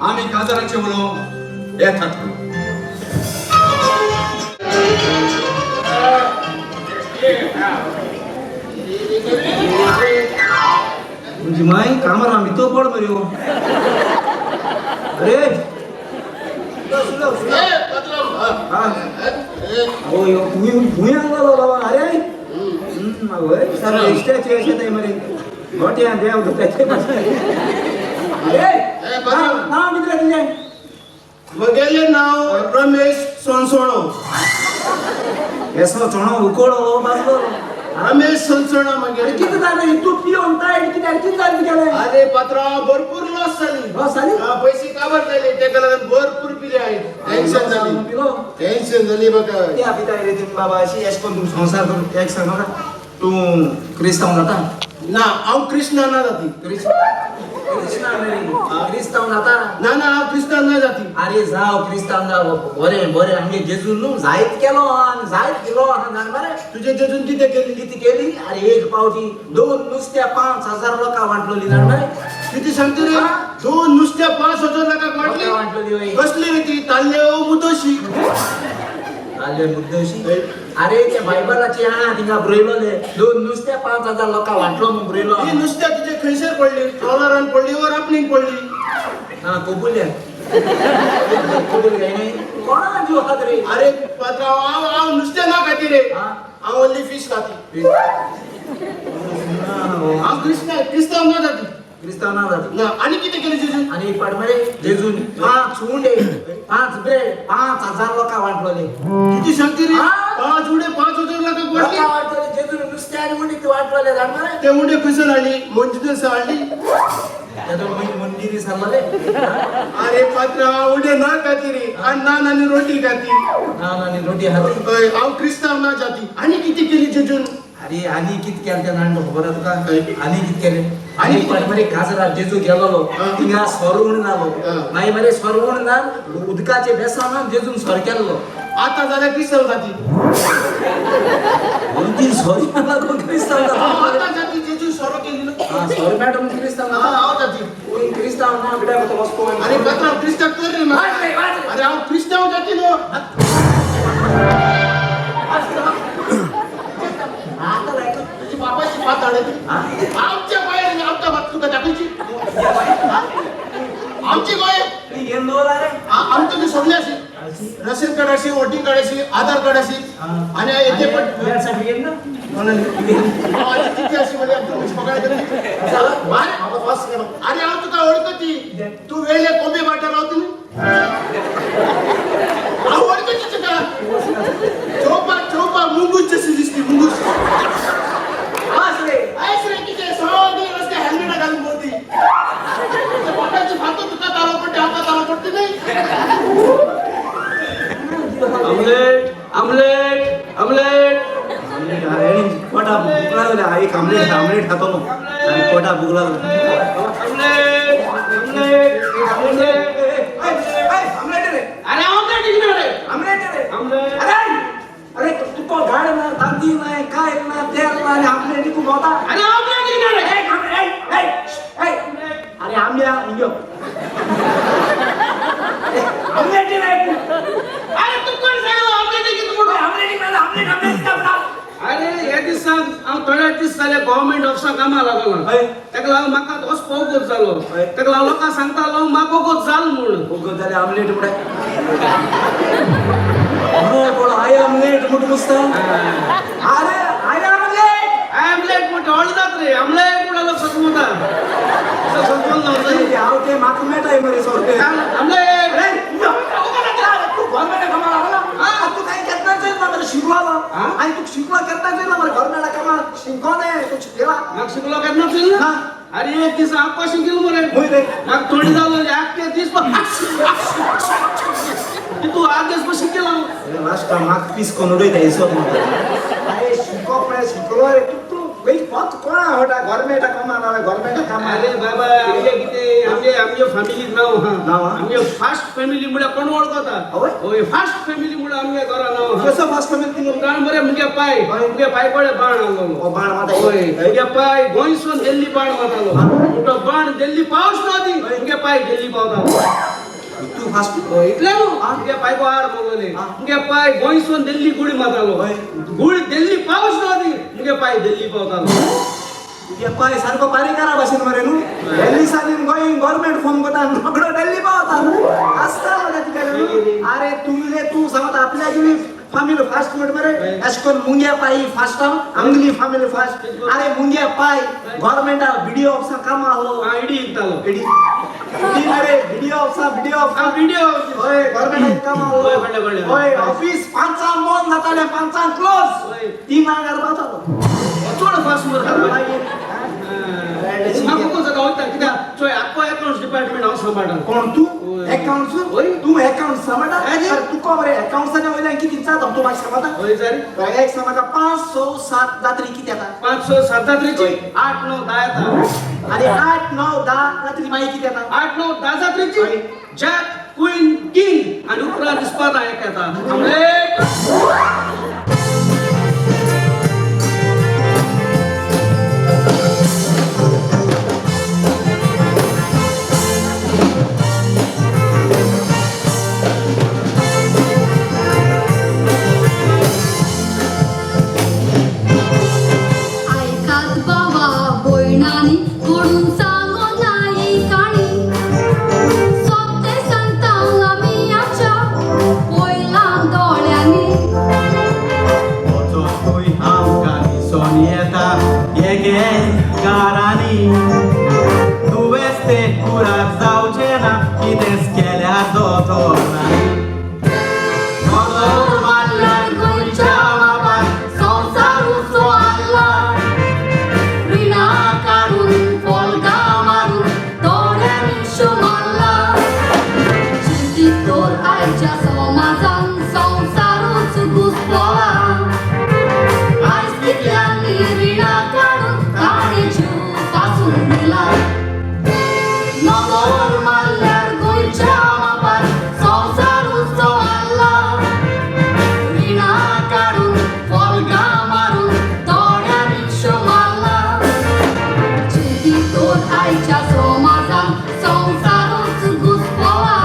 आमी काजाराचे म्हणून येतात. तुमची माई कामार भितर पड मरे हो. अरे भूंय आंगलो बाबा. अरे वय सर इश्टाचे अशें मरे गोट्या देव धोत्याचे. अरे नांव कितें तुजें? मगेलें नांव रमेश सोनसोणो. येसो चणो उकोळो बाजलो. रमेश सोनसोणो मगेले. कितें जालें तूं पिवन तायट कित्याक कितें जालें तुगेलें? अरे पात्रांव भरपूर लॉस जाली. लॉस जाली? पैसे काबर जाले तेका लागून भरपूर पिले आहेत. टेन्शन जाली. टेन्शन जाली बघा. त्या पिताय रे तुम्ही बाबा अशी एश करून तूं संवसार करून एक सांग म्हाका, तूं क्रिस्तांव जाता? ना हांव क्रिस्तांव ना जाती. क्रिस्तांव जाता? ना ना हांव क्रिस्तांव ना जाती. अरे जाव क्रिस्तांव जाव. बरें बरें आमगे जेजून न्हू जायत केलो आनी जायत केलो जाण मरे. तुजे जेजून कितें केली? कितें केली? अरे एक पावटी 2 नुस्त्या 5000 लोकां वांटलोली जाण मरे. किती सांगते रे? 2 नुस्त्या 5000 लोकांक वांटली? वांटलोली. कसली रे ती? ताल्ले मुदोशी. ताल्ले मुद्दोशी? अरे ते बायबलाची हा थिंगा बरयलोले 2 नुस्त्या 5000 लोकां वांटलो म्हूण बरयलो. ही नुस्त्या तुजे खंयसर पडली? ट्रॉलरान पडली वर आपणीक पडली? हा कोबुल्या. कोबुल काय न्ही कोणा जीव आहात रे? अरे पात्रांव हांव हांव नुस्तें ना खाती रे. हांव ओन्ली फीश खाती. हांव क्रिस्तांव ना जाती. क्रिस्तांव ना जाती ना. आनी कितें केलें जेजून? आनी एक पाट मरे जेजून 5 उंडे 5 ब्रेड 5000 लोकां वांटलोले. किती सांगते रे? 5 उंडे 5000 लोकांक वांटले? वांटलोले जेजून नुस्तें आनी उंडे वांटलोले जाण मरे. ते उंडे खंयसर हाडली? मंजिरी हाडली? मंदिरी सरलोले. अरे पात्रांव उंडे ना खाती रे. आनी नान आनी रोटी खाती. नान आनी रोटी खाती? हय हांव क्रिस्तांव ना जाती. आनी कितें केली जेजून? अरे आनी कितें केलें तें जाण खबर आसा तुका? आनी कितें केलें? आनी एक पाट मरे काजराक जेजू गेलोलो थिंगा सोर उण जालो. मागीर मरे सोर उण जावन उदकाचे बेसांवान जेजून सोर केल्लो. आतां जाल्यार क्रिस्तांव जाती. वरती सोर लागून क्रिस्तांव जाता. आतां जाती जेजून सोरो केली न्हू. सोर मेळटा म्हूण क्रिस्तांव जाता. हांव जाती. पूण क्रिस्तांव ना बिड्या वचपो. अरे पात्रांव क्रिस्तांव कर रे म्हाका. अरे हांव क्रिस्तांव जाती न्हू. तुझी बापाची भात हाडली आमच्या बाहेर. आमच्या भात तुका दाखोवची? आमची गोय आमचं तू सोडले अशी रेशन कार्ड अशी, वोटिंग कार्ड अशी, आधार कार्ड अशी आणि येते पण किती अशी म्हणजे अरे हांव तुका ओळखती. तू वेळे कोंबे वाटा रावती. हांव ओळखती तुका. चोपा चोपा मुंगूस जशी दिसती. मुंगूस सगळे रस्ते हेल्मेट घालून बोलती. बापाची फातो तुका तालो पडते आमकां तालो पडते नाही. Omelette omelette omelette. पोटा भूक लागली. एक आमलेट आमलेट खातो न्हू आनी पोटा भूक लागली. Omelette omelette omelette. आमलेट रे. अरे आमलेट कितें रे? आमलेट रे. आमलेट. अरे अरे तुका गाड ना तांदी ना काय ना तेल ना आनी आमलेट तूं भोंवता. अरे आमलेट कितें रे? अरे आमल्या यो आमलेट रे. अरे तू कोण सांगलो आमलेट कितें म्हणून? Omelette omelette omelette. अरे हे दिसाक हांव थोड्या दीस जाले गव्हर्मेंट ऑफिसाक कामाक लागलो. तेका लागून म्हाका तोच पोगोत जालो. तेका लागून लोकांक सांगतालो म्हाका पोगोत जाल म्हूण. पोगोत जाले आमलेट म्हूण. I omelette म्हूण नुस्ता. अरे I omelette. Omelette म्हूण व्हडलो जात रे. आमलेट म्हूण लोक सजमता. सजमोन हांव ते म्हाका मेळटाय मरे सोरपे. आमलेट. तूं गव्हर्मेंटा कामाक लागला? तूं कांय केन्ना चोयला मरे शिकलो आनी तूं शिकलो केन्ना चोयला मरे गव्हर्मेंटा कामाक शिकोने तूं शिकला? म्हाका शिकलो केन्ना चोयला ना. अरे एक दीस हांव कशें गेलो मरे. म्हाका थोडी जालो आख्खे दीस तूं आठ दीस कशें केला? लास्टाक म्हाका पीस करून उडयता हिसोब. अरे शिकोप म्हळ्यार शिकलो रे तूं. तूं फक्त कोणा आवडटा गव्हर्मेंटा कामा ना गव्हर्मेंटा कामा. अरे बाबा आमगे कितें आमगे आमगे फॅमिलीक नांव नांव आहा. आहा? आमगे फास्ट फॅमिली म्हळ्यार कोण वळखता? हय? हय, फास्ट फॅमिली म्हळ्यार आमगे घरा नांव आहा. कसो फास्ट फॅमिली तुगे? कारण बरें मुगे पाय, हय. मुगे पाय कडेन बाण आहलो. ओ बाण मारता. हय, मुगे पाय गोंयसून दिल्ली बाण मारतालो. पूण तो बाण दिल्ली पावच ना ती मुगे पाय दिल्ली पावतालो. तूं फास्ट? हय, इतलें न्हू, मुगे पायको हार मागले. मुगे पाय गोंयसून दिल्ली गुळी मारतालो. हय. गुळी दिल्ली पावच ना ती मुगे पाय दिल्ली पावतालो. तुगे पाय सारको पारीकारा भाशेन मरे न्हू. दिल्ली सालीन गोंय गव्हर्मेंट फोन करता रोकडो दिल्ली पावता. आसता मरे तुगे न्हू. आरे तुमले तूं सांगता आपल्याची फामिली फास्ट म्हण मरे. अशें करून मुंग्या पाय फास्ट आमगेली फामिली फास्ट. आरे मुंग्या पाय गव्हर्मेंटा बिडिओ ऑफिसा काम आहलो. आं, इडी इकतालो. इडी इडी मरे बिडिओ ऑफिसा बिडिओ आं, ऑफिसा. बिडिओ. हय गव्हर्मेंट काम आहलो. हय, कळ्ळें, कळ्ळें. हय ऑफिस 5 बंद जातालें, 5 क्लोज. हय. 3 पावतालो. चड फास्ट मरे. मागीर म्हाका कोण जाता वयता कित्याक चोय आख्खो अकाउंट्स डिपार्टमेंट हांव सांबाळटा. कोण तूं? हय. अकाउंट्स? हय. तूं अकाउंट्स सांबाळटा? अरे. अरे तुका मरे अकाउंट्साच्या वयल्यान कितें जाता तूं म्हाका सांगता? हय सर. एक सांग म्हाका 5 6 7 जात्री कितें येता? 5 6 7 जात्रेची हय. 8 9 10 येता. आनी 8 9 10 जात्री मागीर कितें येता? 8 9 10 जात्रेची हय. जॅक क्वीन किंग आनी उपरांत इस्पादा एक येता. आमलेट. आयकात बाबा भयणांनी कोणून सांगो नाई काणी. सोगलें सांगता आमी आमच्या पयलां दोळ्यांनी. वचोतूय आमकां दिसोन येता एके घरांनी. तुवेंच तें कुरार जावचें ना कितेंच केल्यार दोतोरांनी. नदर मारल्यार गोंयच्या बापाक संवसारूच वाडला. रिणां काडून फोल्गां मारून थोड्यांनी शो मारला. चिंतीत तर आयच्या समाजान संवसारूच घुसपला. आयज कितल्यांनी रिणां काडून ताणें जीव पासून दिला. नदर मारल्यार गोंयच्या बापाक संवसारूच वाडला. रिणां काडून फोल्गां मारून थोड्यांनी शो मारला. चिंतीत तर आयच्या समाजान संवसारूच घुसपला.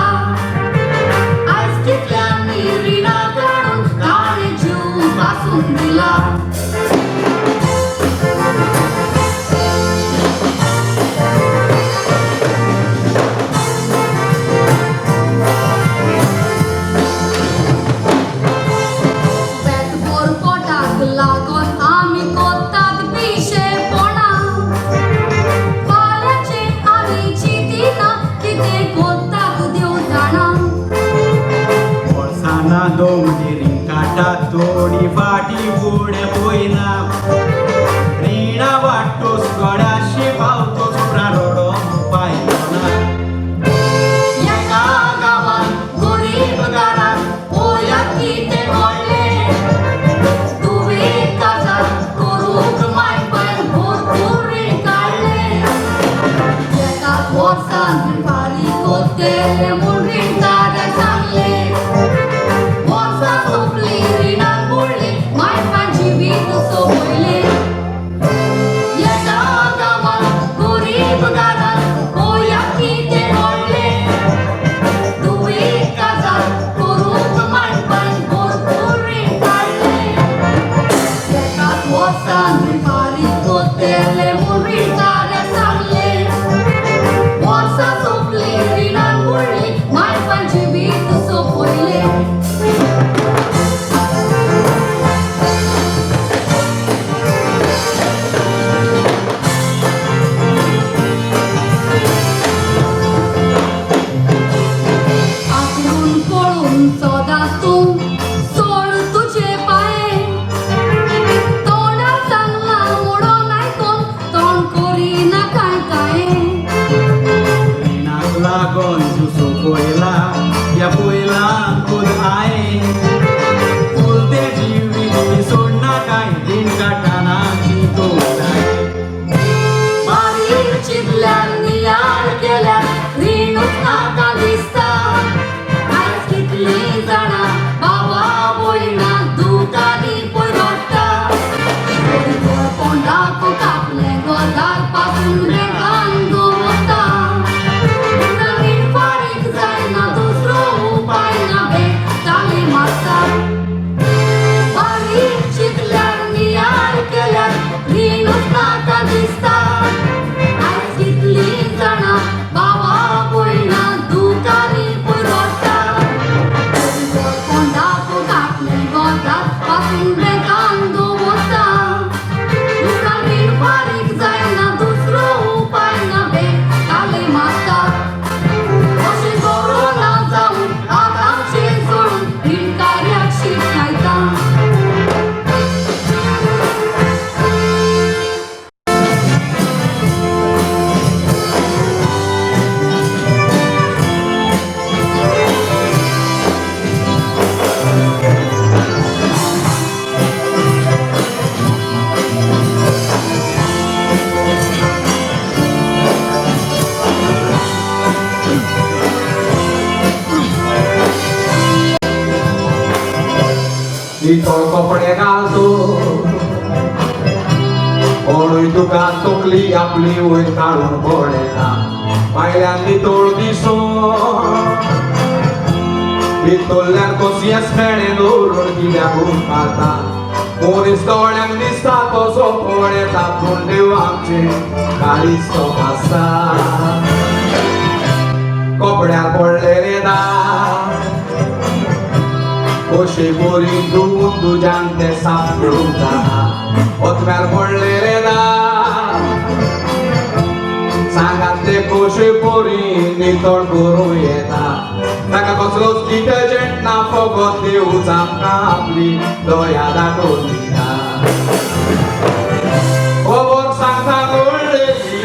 आयज कितल्यांनी रिणां काडून ताणें जीव पासून दिला. पेटभर पोटाक लागोन आमी कोत्तात पिशेपणां. फाल्यांचें आमी चिंतिना कितें कोत्तात देव जाणा. वर्साना दोमटी रिंकाटा थोडी फाटी फुडें पळयना. रिणां वाडटोच गळ्याशी पावतोच उपरांत रडोंक पायलो ना. एका गांवांत गरीब घरांत पळयात कितें घडलें. तुवें काजार करूंक मायपायन भरपूर रीण काडलें. एकाच वर्सान फारीक कोत्तेलें म्हूण रिणदाराक सांगलें. वर्सां सोंपलीं रिणान बुडलीं मायपान जिवीत सोंपयलें. एका गांवांत गरीब घरांत पळयात कितें घडलें. तुवें काजार करूंक मायपान भरपूर रीण काडलें. एकाच वर्सान फारीक कोत्तेलें म्हूण रिणदाराक सांगलें. वर्सां सोंपलीं रिणान बुडलीं मायपान जिवीत सोंपयलें. आकलून पळून सदांच तूं सोड तुजे पांये. तोंडार सांगलां म्हणून आयकोन हजार पासून बँकान दवरता. उपरांत रीण फारीक जायना, दुसरो उपाय ना, बँक ताले मारता. बारीक चिंतल्यार नियाळ केल्यार रीणूच नाका दिसता. आयज कितलीं जाणां भावा भयणां दुकांनी पुरवता. कोंडाक आपले गोदार पासून बँकान दवरता. उपरांत रीण फारीक जायना, दुसरो उपाय ना, बँक ताले मारता. अशें दवरना जावन आतां आमचें जोडून रीणकार्याक शिटकायता. नितळ कपडे घालतो कोणूय तुका तकली आपली वयर काडून पळयता, भायल्यान नितळ दिसून भितरल्यान कसलेंच मेळें दवरून कित्याक उपकारता. मनीस दोळ्यांक दिसता तसो पळयता, पूण देव आमचें काळीज तपासता. कपड्यार पडलेले दाग कशे बरी धुवून तुज्यान ते साफ करूंक जाता. ओतम्यार पडलेले दाग सांगात ते कशे बरी नितळ करूं येता. ताका कसलोच डिटर्जंट ना, फकत देवूच आमकां आपली दया दाखोवन दिता. खबर सांगता घडलेली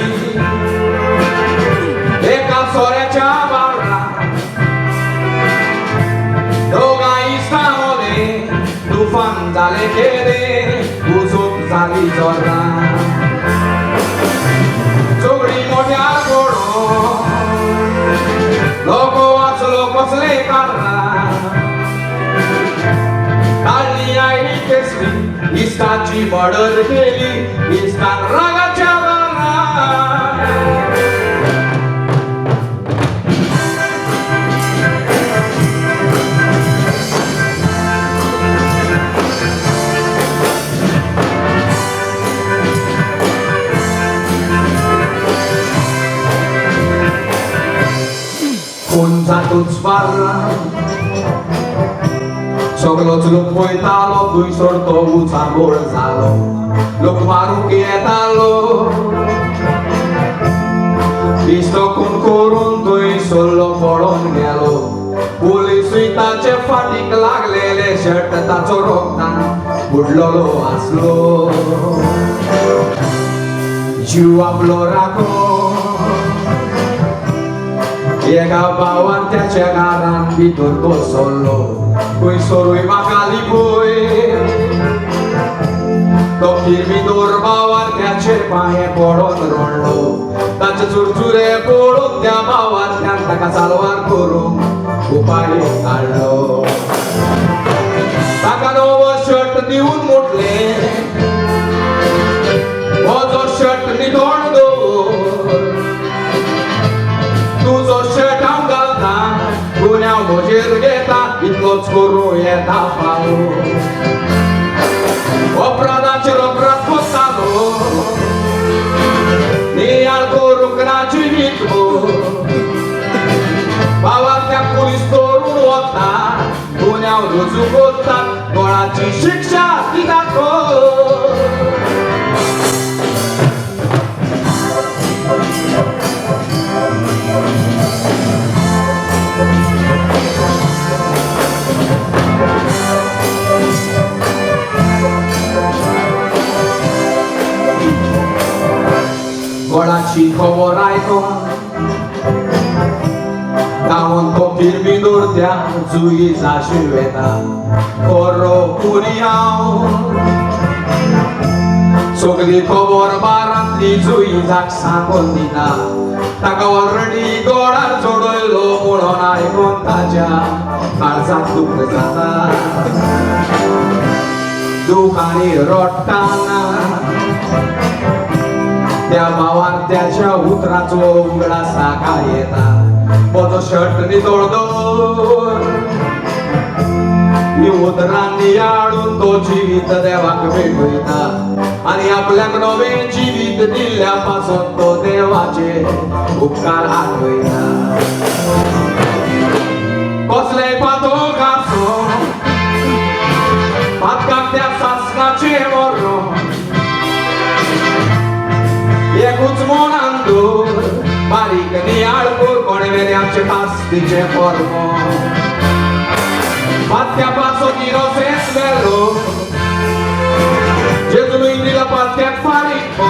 एका सोऱ्याच्या बावळा, दोगां इश्टां मदें तुफान जालें केदें, उजूक जाली जोरां. झगडीं मोट्यार पडून लोक वाचलो कसले कारणान, काडली आयली केसली इश्टाची मर्डर केली इश्टान रागाच्या भारान. खून जातूच मारला सगलोच लोक पळयतालो, थंयसर तो उचांबळ जालो, लोक मारूंक येतालो. दिसतो खून करून थंयसरलो पळोवन गेलो. पुलिसूय ताचे फाटीक लागलेले, शर्ट ताचो रोगतान बुडलेलो आसलो. जीव आपलो राखो एका भावान त्याच्या घरान भितर बसलो, खंयसरूय म्हाका लिपय. तो किर्मिदोर भावार त्याचे पांये पडोन रडलो, ताचे चुरचुरे पळोवन त्या भावार त्यान ताका साल्वार करूंक उपाय काडलो. ताका नवो शर्ट दिवन म्हटलें, म्हजो शर्ट नितळ दवर, तुजो शर्ट हांव घालता, गुन्यांव म्हजेर घेता, इतलोच करूं येता फावो. अपराधाचेर अपराध कोत्तालो, नियाळ करूंक ना जिवीत भर. भावाक त्या पुलीस धरून वता, गुन्यांव रुजू कोत्तात, गोळाची शिक्षा दितात. गोळाची खबर आयकोन धांवन तो किर्मिदोर त्या जुईजाशी वेता. खरो पुरी हांव सगली खबर बारांतली जुईजाक सांगून दिता. ताका ऑलरेडी गोळार चडयलो म्हणून आयकोन ताच्या काळजाक दूख जाता. दुखांनी रडटाना त्या भावार्थ्याच्या उतराचो उगडास काय येता. म्हजो शर्ट नितळ दवर, ही उतरां नियाळून तो जिवीत देवाक भेटयता आनी आपल्याक नवें जिवीत दिल्ल्या पासून तो देवाचे उपकार आठवयता. कसले पातोक आसो पातकाक त्या सासणाचें मरण, एकूच मनान दवर बारीक नियाळ कर कोणे मेरेन आमचे कास्तीचें पर्व. पात्या पासत इनोसेंस मेलो, जेजून दिला पात्याक फारीक.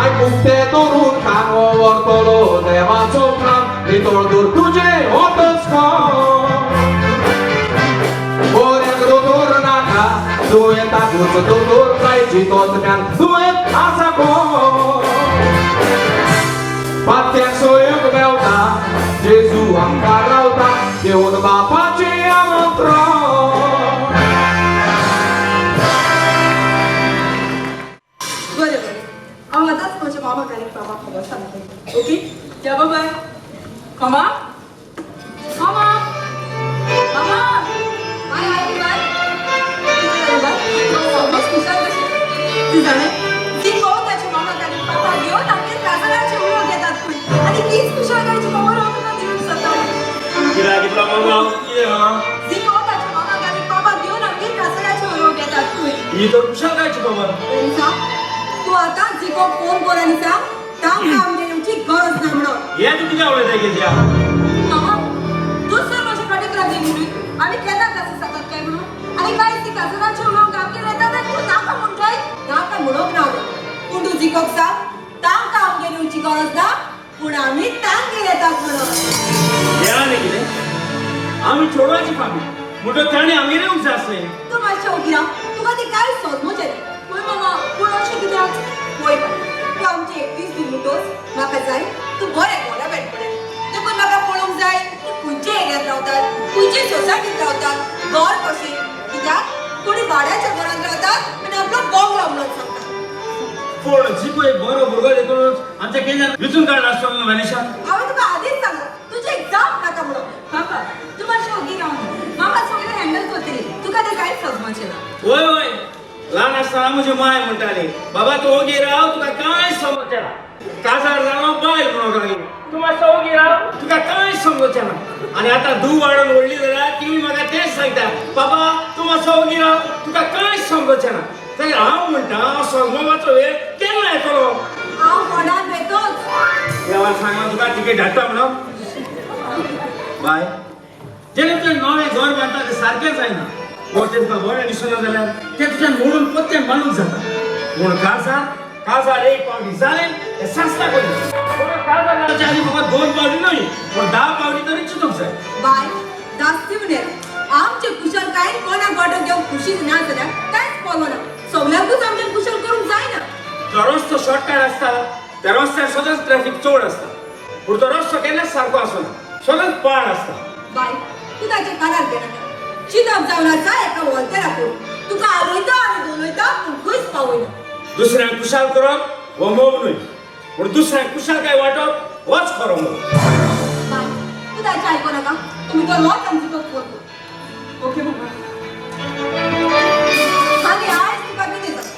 आयकूंक ते धरून कानो व्हरतलो देवाचो काम, नितळ दवर तुजें होतच बऱ्याक दोतोर नाका, दुयेंताकूच दोतोर जायची तोच ज्ञान दुयेंत आसा कोण. पात्याक सोयूंक मेवता जेजू आमकां रावता घेवन बापाचें आमंत्रण. बरें बरें, हांव आतांच म्हज्या मामाक आनी बाबाक खबर सांगतलें. ओके, या बाय. मामा मामा मामा, बाय बाय बाय बाय. सगळीच खुशाल कशी ती जाणें ती कोण ताच्या मामाक आनी पापाक घेवन आमगेर काजराचे उलोवंक येतात खंय, आनी तीच खुशालकायची खबर हांव तुका दिवंक सोदता. कित्याक कितलो मामा कितें मामा? ती कोण ताच्या मामाक आनी पापाक घेवन आमगेर काजराचे उलोवंक येतात खंय. ही तर खुशालकायची खबर. तूं आतां जिको फोन कर आनी सांग तांकां आमगेर येवची गरज ना म्हणून. हें तूं कितें उलयता केजिया? मामा, तूं सर म्हज्या फाटीक लागली म्हणून आमी केन्ना काजर जातात काय म्हणून, आनी काय ती काजराचे उलोवंक आमगेर येतात आनी तूं नाका म्हणटाय. नाका म्हणूंक ना, पूण तूं जिकोक सांग तांकां आमगेर येवची गरज ना, पूण आमी तांगेर येतात म्हणून. हें आनी कितें, आमी चेडवाची फामील म्हणटकच ताणें आमगेर येवंक जाय आसलें. तूं मातशें ओगी राव, तुका ती कांय समजचें ना. पळय मामा, पूण अशें कित्याक? पळय बाय, तूं आमची एकटीच न्हू म्हणटोच म्हाका जाय तूं बरें घरा भेट पडय. देखून म्हाका पळोवंक जाय तूं खंयच्या एरियांत रावतात, खंयचे सोसायटींत रावतात, घर कशें. कित्याक कोणी भाड्याच्या घरांत रावतात आनी आपलो बंगलो म्हणून सांगतात. पूण जिको एक बरो भुरगो देखूनच आमच्या केंद्रान विचून काडला आसतलो न्हू मनीषा. हांवें तुका आदींच सांगलां तुजें एक्झाम नाका म्हणून. बाबा, तूं मातशें ओगी राव, मामा सगळें हँडल करतली, तुका तें कांयच समजचें ना. वय वय, ल्हान आसतना म्हजी माय म्हणटाली, बाबा तूं ओगी राव तुका कांय समजचें ना. काजार जालो बायल म्हणूंक लागली, तूं मातसो ओगी राव तुका कांय समजचें ना. आनी आतां धूव वाडून व्हडली जाल्यार तिवूय म्हाका तेंच सांगता, बाबा तूं मातसो ओगी राव तुका कांय समजचें ना. जाल्यार हांव म्हणटा समजपाचो वेळ केन्ना येतलो? हांव फोंडान वेतोच. देवान सांगलां तुका तिकेट धाडटा म्हणून. बाय, जेन्ना तुवें नवें घर बांदता तें सारकें जायना, वो तें तुका बरें दिसना जाल्यार तें तुज्यान मोडून परतें बांदूंक जाता. पूण काजार काजार एक पावटी जालें तें सासणाक वयता. पूण काजार जावच्या आदीं फकत 2 पावटी न्हय पूण 10 पावटी तरी चिंतूंक जाय. बाय, जास्ती म्हणल्यार आमचे कुशलकायेन कोणाक वांटो घेवंक खुशी ना जाल्यार कांयच पळोवना. सगल्यांकूच आमचें कुशल करूंक जायना. जो रस्तो शॉर्टकट आसता त्या रस्त्यार सदांच ट्रॅफिक चड आसता, पूण तो रस्तो केन्नाच सारको आसना, सदांच पाड आसता. बाय, तूं ताच्या कानार घेनाका. चिंतप जावन आसा एका वॉल्तेरा करून तुका आवयता आनी धोलयता, पूण खंयच पावयना. दुसऱ्यांक खुशाल करप हो मोग न्हय, पूण दुसऱ्यांक खुशालकाय वांटप होच खरो मोग. बाय, तूं ताचें आयको नाका, तुमी तो वच आनी तुका फोन कर. ओके मामा. आनी आयज तुका कितें जाता,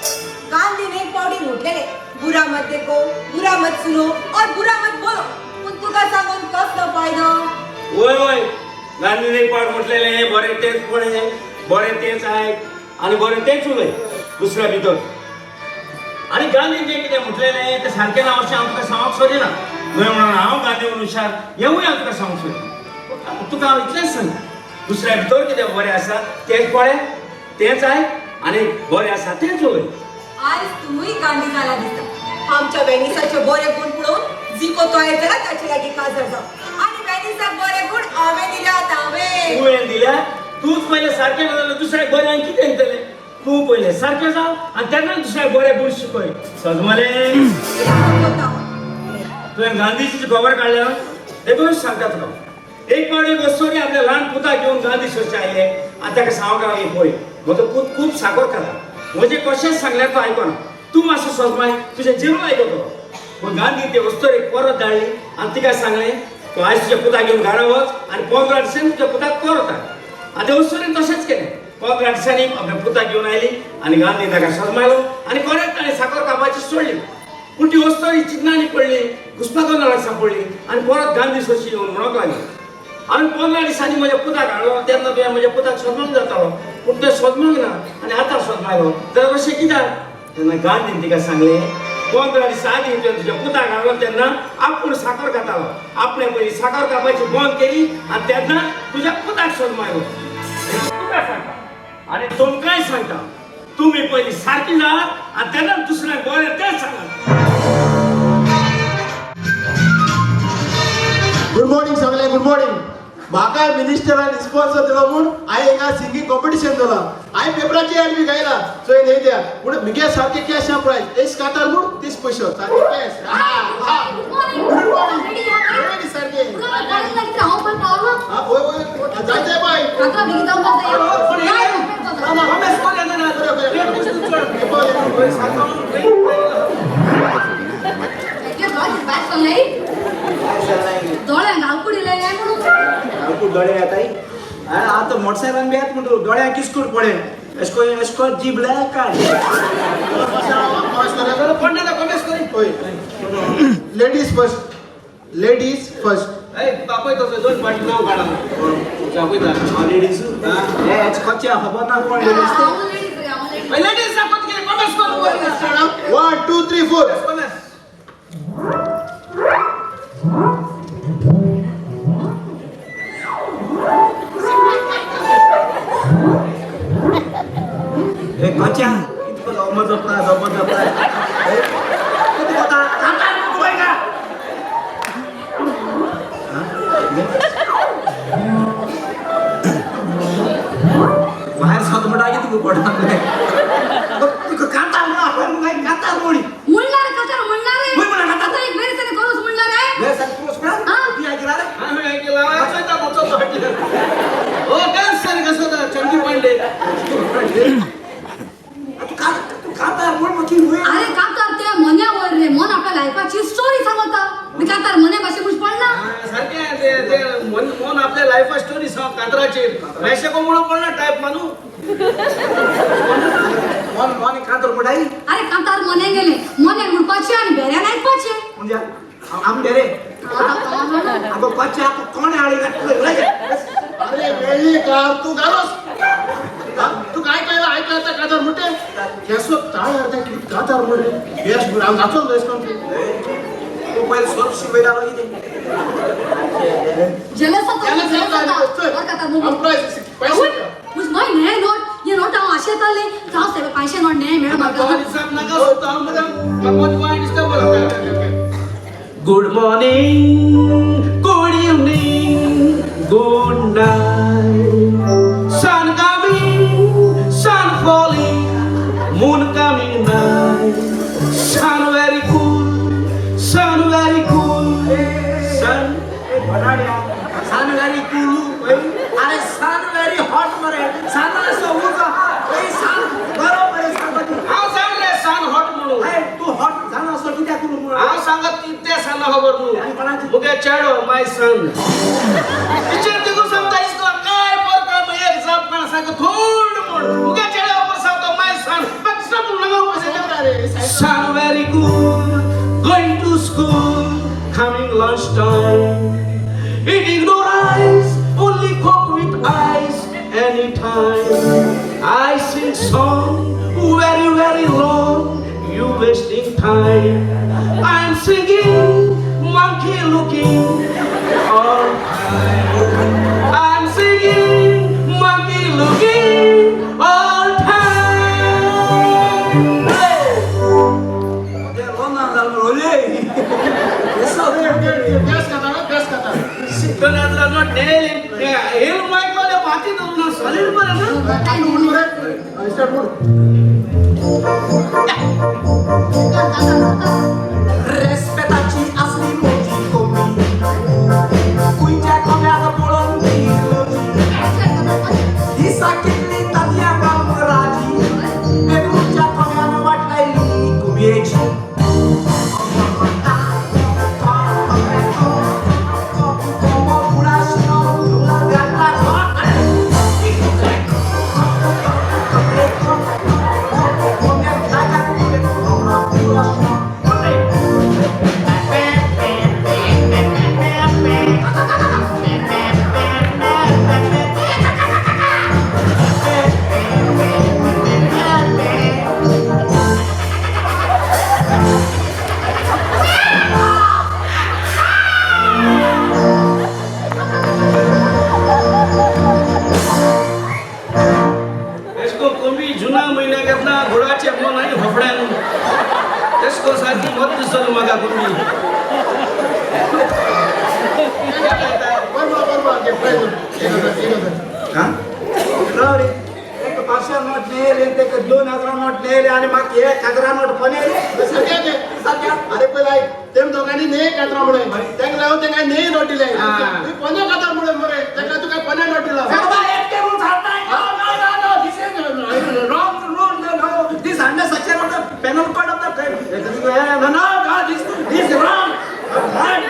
गांधीन एक पावटी म्हटलेलें, बुरा मत देखो, बुरा मत सुनो और बुरा मत बोलो. पूण तुका सांगून कसलो फायदो? वय वय, गांधीन एक पावट म्हटलेलें, बरें तेंच पळय, बरें तेंच आयक आनी बरें तेंच उलय दुसऱ्या भितर. आनी गांधीन जें कितें म्हटलेलें तें सारकें ना अशें हांव तुका सांगूंक सोदिना. न्हय म्हणून हांव गांधी हुशार हेंवूय हांव तुका सांगूंक सोदिना. तुका हांव इतलेंच सांगता, दुसऱ्या भितर कितें बरें आसा तेंच पळय, तेंच आयक आनी बरें आसा तेंच उलय. आयज तूंय गांधी जाला दिसता. आमच्या वेनिसाचे बरे गूण पळोवन जिको तयार जाला ताचे लागीं काजर जाव, आनी वेनिसाक बरे गूण हांवें दिल्यात. हांवें तुवें दिल्यात? तूंच पयलें सारकें ना जाल्यार दुसऱ्याक बरें आनी कितें दितलें? तूं पयलें सारकें जाव आनी तेन्ना दुसऱ्याक बरे गूण शिकय. समजलें? तुवें गांधीजीची खबर काडल्या देखूनच सांगता तुका. एक पावट एक अस्तुरी आपल्या ल्हान पुताक घेवन गांधी सोदचे आयले आनी ताका सांगूंक लागली, पळय म्हजो पूत खूब साकर खाता, म्हजें कशेंच सांगल्यार तो आयकना, तूं मातसो सोजमाय तुजें जेवण आयकतो. पूण गांधी ते अस्तोरेक परत धाडली आनी तिका सांगलें तूं आयज तुज्या पुताक घेवन घरा वच आनी 15 दिसांनी तुज्या पुताक परत हाड. आनी ते अस्तोरेन तशेंच केलें. 15 दिसांनी आपल्या पुताक घेवन आयली आनी गांधी ताका सोजमायलो आनी कोणाक ताणें साकर कापाची सोडली. पूण ती अस्तोरी चिंतनांनी पडली, घुस्पागोंदळाक सांपडली आनी परत गांधी सोशी येवन म्हणूंक लागली, हांवें 15 दिसांनी म्हज्या पुताक हाडलो तेन्ना तुवें म्हज्या पुताक सोदमांक जातालो, पूण तें सोदमांक ना आनी आतां सोदमायलो जाल्यार अशें कित्याक? तेन्ना गांधीन तिका सांगलें, 15 दिसां आदीं तुवें तुज्या पुताक हाडलो तेन्ना आपूण साकर खातालो, आपणें पयलीं साकर खावपाची बंद केली आनी तेन्ना तुज्या पुताक सोदमायलो. तुका सांगता आनी तुमकांय सांगता, तुमी पयलीं सारकी जात आनी तेन्ना दुसऱ्यांक बरें तें सांगात. गुड मॉर्निंग सगळे, गुड मॉर्निंग. म्हाका मिनिस्टरान स्पॉन्सर दिलो म्हूण हांवें हिंगा सिंगींग कॉम्पिटिशन दिला. हांवें पेपराची एड बी घायला चोय न्हय त्या, पूण मुगे सारकें कॅश आहा प्रायज एस कातार म्हूण 30 पयशो सारकें कॅश. Good morning सारकें. वय वय जाय जाय बाय. दोळे येताय आतां मोटरसायकलान बी येत म्हणटा दोळ्यांक किस्कूट पडे एशको एशको जीब लाय काय. Ladies first, ladies first. दाखय तसो दोन फाटी नांव काडा दाखयता. हांव लेडीज हे कच्चे खबर ना कोण लेडीज ते. लेडीज दाखोत कितें कॉमेस करू. 1 2 3 4. कॉमेस. कच्या कितको अमजो प्राय अमजो प्राय कितें कोता कांतार पळय का. भायर सोद म्हणटा कितें तुका पडटा तुका कांतार म्हणून आपण काय कांतार मोडी म्हणणार कातार म्हणणार रे. म्हणणार कातार. आता एक वेळ सने करूच म्हणणार रे. वेळ सने करूच म्हणणार. तू ऐकला रे? हांवें ऐकला. चोयता मोचो ओ डान्स सारकें कसो चंडी पांडे. तू कांतार म्हण मागीर. अरे कांतार ते मन्या वयर रे, मन आपल्या लायफाची स्टोरी सांगता. मी कांतार मन्या भाशे म्हूण पडना सारकें ते ते मन मन आपल्या लायफा स्टोरी सांग कांतराचेर मेशे को म्हणून पडना टायप मानू मन मन कांतार पडाई. अरे कांतार मन्या गेले मन्याक म्हणपाचें आनी बेऱ्यान आयकपाचें. म्हणजे आम बेरे अगो कच्चे कोण हाडी घातलं. अरे मेळ्ळी कार तू घालोस तू काय काय ऐकलं आता कातार म्हणते केसो ताळ अर्धा किती कातार म्हणे बेस्ट हांव नाचोन बेस्ट. तू पयलीं सोप शिकयतालो कितें जेलस जाता. मुझ नय नोट ये नोट हांव आशेताले जावं साहेब 500 नोट न्हय मेळ म्हाका. Good morning, good evening, good night. Sun coming, sun falling, moon coming night. Sun very cool, sun very cool, sun. Sun very cool, अरे सन वेरी हॉट मरे सन असो उजो ओय सन बरो मरे सांगत. हांव सांगले सन हॉट म्हणून. तू हॉट जाण असो कित्याक म्हणून हांव सांगत ते सना खबर न्हू. मुगे चेडो माय सन टिचर तिगू सांगता इसको काय परत एक जाप कोण सांग थोड म्हण मुगे चेडो उपर सांगता माय सन बाकी सब Naga sun very cool going to school coming lunch time eating no rice only coke with ice anytime I sing song very very long you wasting time I'm singing monkey looking all time I'm singing monkey looking all time. Hey! सिद्धनाथला not नेली हेल मायकवाले माती ना solid बरं ना. रेस्पेताची असली मोठी कमी खंयच्या कोम्याक पळोवन दिलोजी दिसा कितली तातयां काम राजी पेरूच्या कोम्यान वाटलायली. एशको कमी जुना म्हयन्याक येतना घोडाचे मन आनी होफड्यान तेशको सारकी मत दिसलो म्हाका कमी. बरोबर बरोबर प्रायज 1000 1000. हा राव रे, एक 500 नोट नेले, ते 2000 नोट नेले आणि म्हाका 1000 नोट पनेले. सारकें तें. सारक्या. अरे पयलीं आयक, तेम दोगांनी न्हय कातरां म्हणून तेंका लागून तेंका न्हय नोट दिले. तुवें पोन्या कातर म्हणून मरे तेका तुका पोन्या नोट दिला. बाबा एकटे म्हणून सांगताय. No no no no, this is wrong rule. No no, this under section of the penal code of the no no no, this this wrong.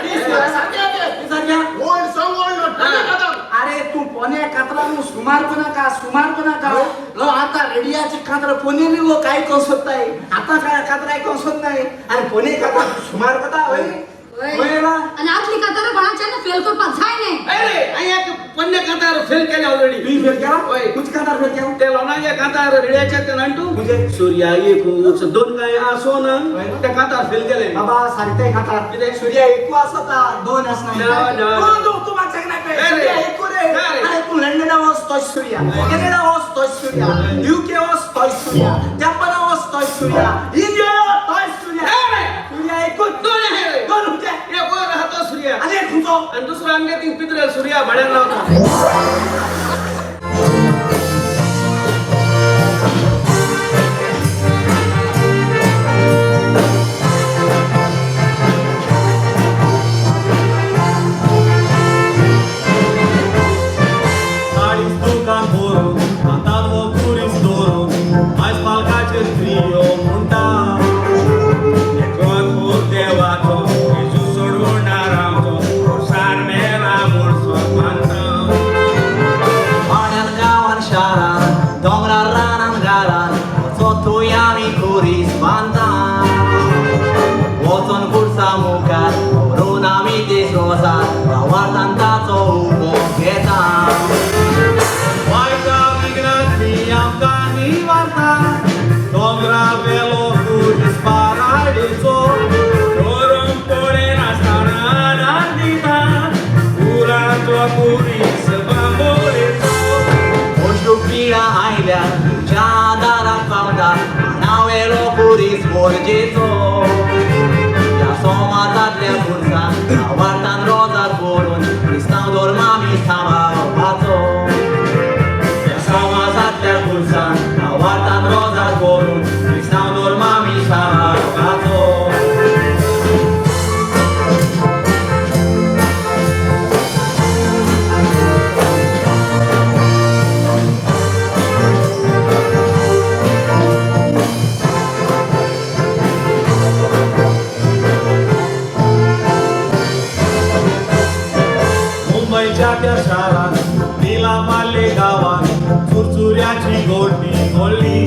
This सारकें तें. सारक्या. ओल्ड सॉंग ओल्ड नोट पोन्या कातर. अरे तू पोन्या कातरां सुमार नाका, सुमार नाका. लो आता रेडियाची कातर पोनेली लोक आयकोंक सोदताय. आतां काय कातर आयकोंक सोदनाय आनी पोने कातर सुमार कोता हय. हय ना. आनी आतली कातार कोणाच्यान फेल करपाक जाय न्ही. अरे हांवें एक पन्ने कांतार फेल केले ऑलरेडी. तुवें फेल केला? हय. खंयचे कातार फेल केला? ते लोणागे कांतार रेड्याचे ते नाणटू म्हणजे? सूर्या एकूच दोन काय आसो ना ते कांतार फेल केले. बाबा सारकें कातार. कितें? सूर्या एकू आसता, दोन आसना. ना, ना. तूं तूं तूं म्हाका सांगना पळय. अरे. सूर्या एकू रे. अरे. अरे तूं लंडना वच तोच सूर्या, कॅनडा वच तोच सूर्या, युके वच तोच सूर्या, जपाना वच तोच सूर्या, इंडिया वच तोच सूर्या. अरे. सूर्या एकूच. दोन आहे रे. दोन खंयचे? एक वयर आहा तो सूर्या आनी एक खंयचो? आनी दुसरो आमगे थिंग पित्रे सूर्या भाड्यान रावता. काळीज दुकान भरून हातान हो खुरीस दवरून आयज पालकाचेर त्रियो म्हणटा. एकलो देवाचो जेजू सोडून आमचो खुर्सार मेला म्हूण मानता. वाड्यान गांवान शारान दोंगरार रानान गारान वचो थंय आमी खुरीस बांदता. वचोन खुर्सा मुखार व्हरून आमी ते संवसार भावार्थान ताचो उबो घेता. वायटा विघ्नांतली आमकां निवारता दोंगरा वेलो खुरीस पाराडीचो करून पळयनासतना आदार दिता उराचो खुरीस बांबोळेचो. मोटू पिडा आयल्यार तुज्या दाराक पावता नावेलो खुरीस मोरजेचो. ह्या समाजांतल्या खुर्सान भावार्थान रोजार करून क्रिस्तांव धर्म आमी सांबाळपाचो. ह्या समाजांतल्या खुर्सान भावार्थान रोजार करून क्रिस्तांव धर्म आमी सांबाळपाचो. मुंबयच्या त्या शारान निला माल्ले गांवान चुरचुऱ्याची गोडणी गोडली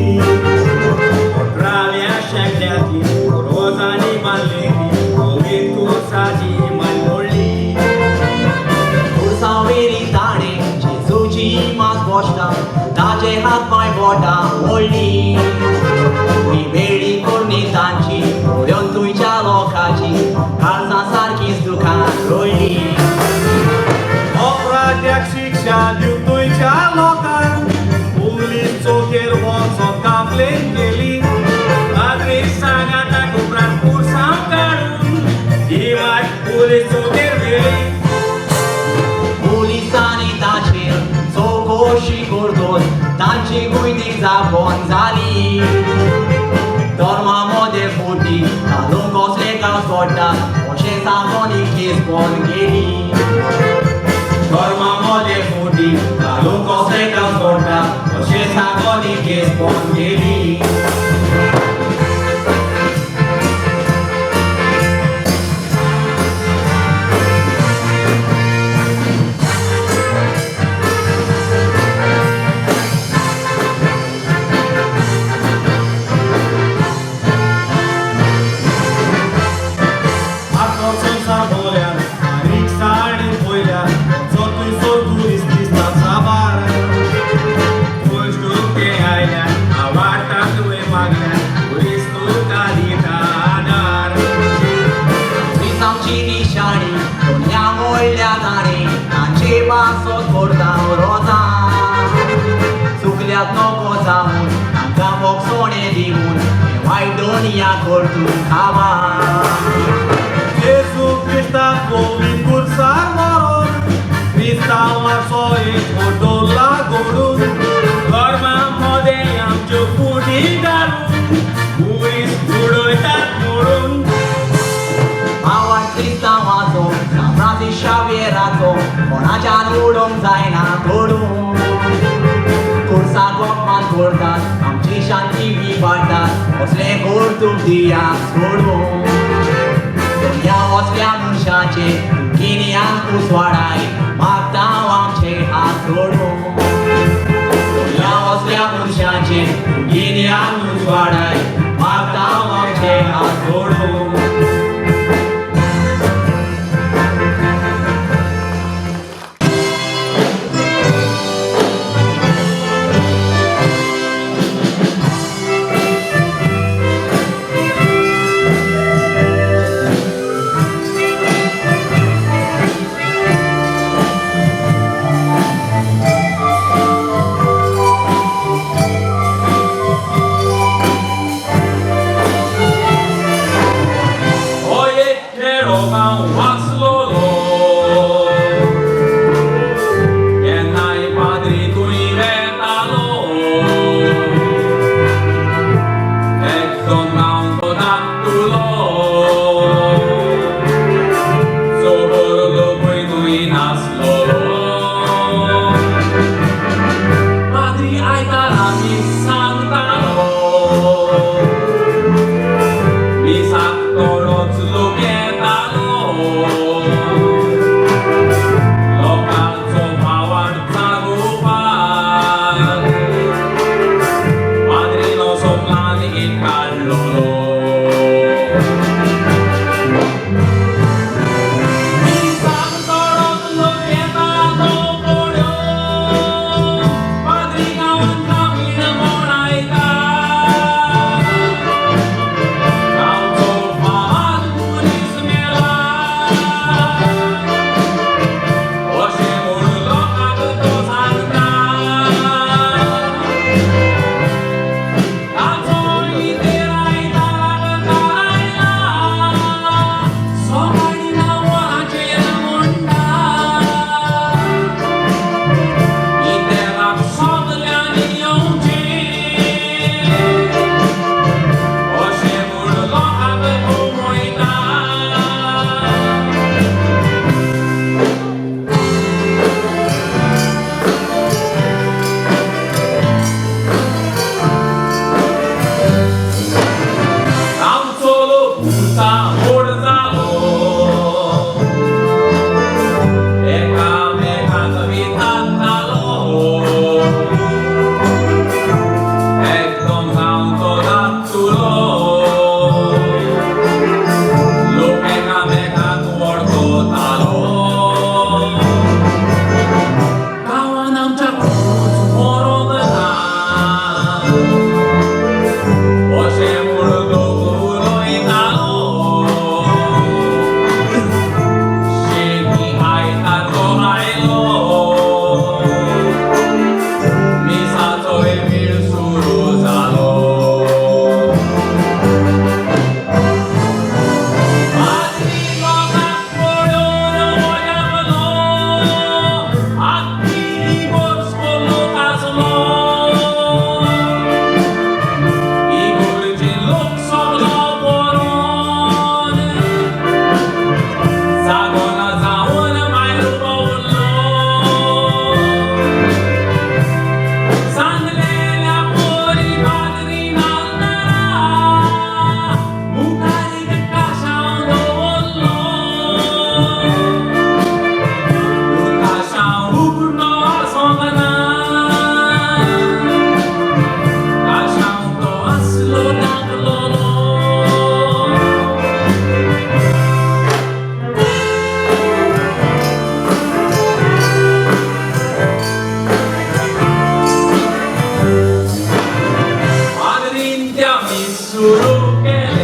अठराव्या शेंकड्यांतली रोजांनी बांदलेली गोवीत खुर्साची मांडोळी. खुर्सावेली ताणें जेजूची मास बोश्टा ताजे हात पांय बोटां ओडली. ही वेळी करणी तांची पळोवन तुमच्या लोकांची काळजां सारकीच दुखां रोयली. अपराध्याक शिक्षा दिवंक तुयच्या लोकांक पुलीस चौकेर वचोन कंप्लेन केली. पाद्री सांगाताक उपरांत पुरसांव काडून ही वाट पुलीस चौकेर व्हेली. पुलिसांनी ताचेर चवकशी करतून तांची गुयती जापोन जाली. धर्मा मदें फुटी घालूंक कसले कांय सोडटा अशें सांगून ही केस बंद केली. धर्मा मदें फुटी घालूंक कसले कांय सोडटा अशें सांगून ही केस बंद केली. तुका दिता आदार. क्रिस्तांवची निशाणी दोनया मोडल्या ताणी तांचे पासत करता रोजां. चुकल्यात नको जावन तांकां भोगसणें दिवन हें वायट दोनया करतून खावा. जेजू क्रिस्ताक कोवी कुर्सार मरोन क्रिस्तांवाचो एक मोटो लागोडून धर्मा मदें आमच्यो फुटी घालून मनीस उडयतात मोडून. आवाज क्रिस्तांवाचो सांत फ्रांसीस शाव्येराचो कोणाच्यान उडोवंक जायना तोडून. कुर्साक अपमान करतात आमची शांती विबाडटात असलें कर्तूब दिया सोडून. ह्या असल्या मनशाचे गिन्यान उसवाडाय मागता आमचे हात जोडून. ह्या असल्या मनशाचे गिन्यान उसवाडाय मागता आमचे हात जोडून. हो एक खेडो गांव वाचलोलो केन्नाय पाद्री थंय वेतालो एकदम गांवचो धाकटुलो चोर लोकूय थंय नासलोलो. पाद्री आयतारा मीस सांगतालो मिसाक थोडोच लोक येतालो लोकांचो भावार्थ जागोवपाक पाद्रीन असो प्लान एक काडलोलो. मिसाक थोडोच लोक येता तो पळोवन पाद्री गांवान कामीण मोडायता. गांवचो फामाद मनीस मेला अशें म्हूण लोकांक तो सांगता. ताचो इतेर आयताराक आयला सकाळीं णव वरांचेर म्हणटा इतेराक सगल्यांनी येवचें अशें म्हूण लोकांक घुमयता. आमचो लोक उंचा व्हड जालो एकामेकाक विचारतालो एकदम गांवचो धाकटुलो लोक एकामेकाक वळखतालो. गांवान आमच्या कोणूच मरोंक ना अशें म्हूण लोक उलयतालो. शेकी आयतार तो आयलो मिसाचोय वेळ सुरू जालो. पाद्री लोकांक पळोवन वळखलो आख्खी इगोर्ज लोक आसलो. इगोर्जे लोक सगलो बरोन जागो ना जावन भायर पावलो. सांगलेल्या पोरी पाद्री नालनारा मुखार एक काशांव दवरलो. पूण काशांव उगडो आसोंक ना काशांव तो आसलो धाकलोलो. पाद्रीन त्या मीस सुरू केलें.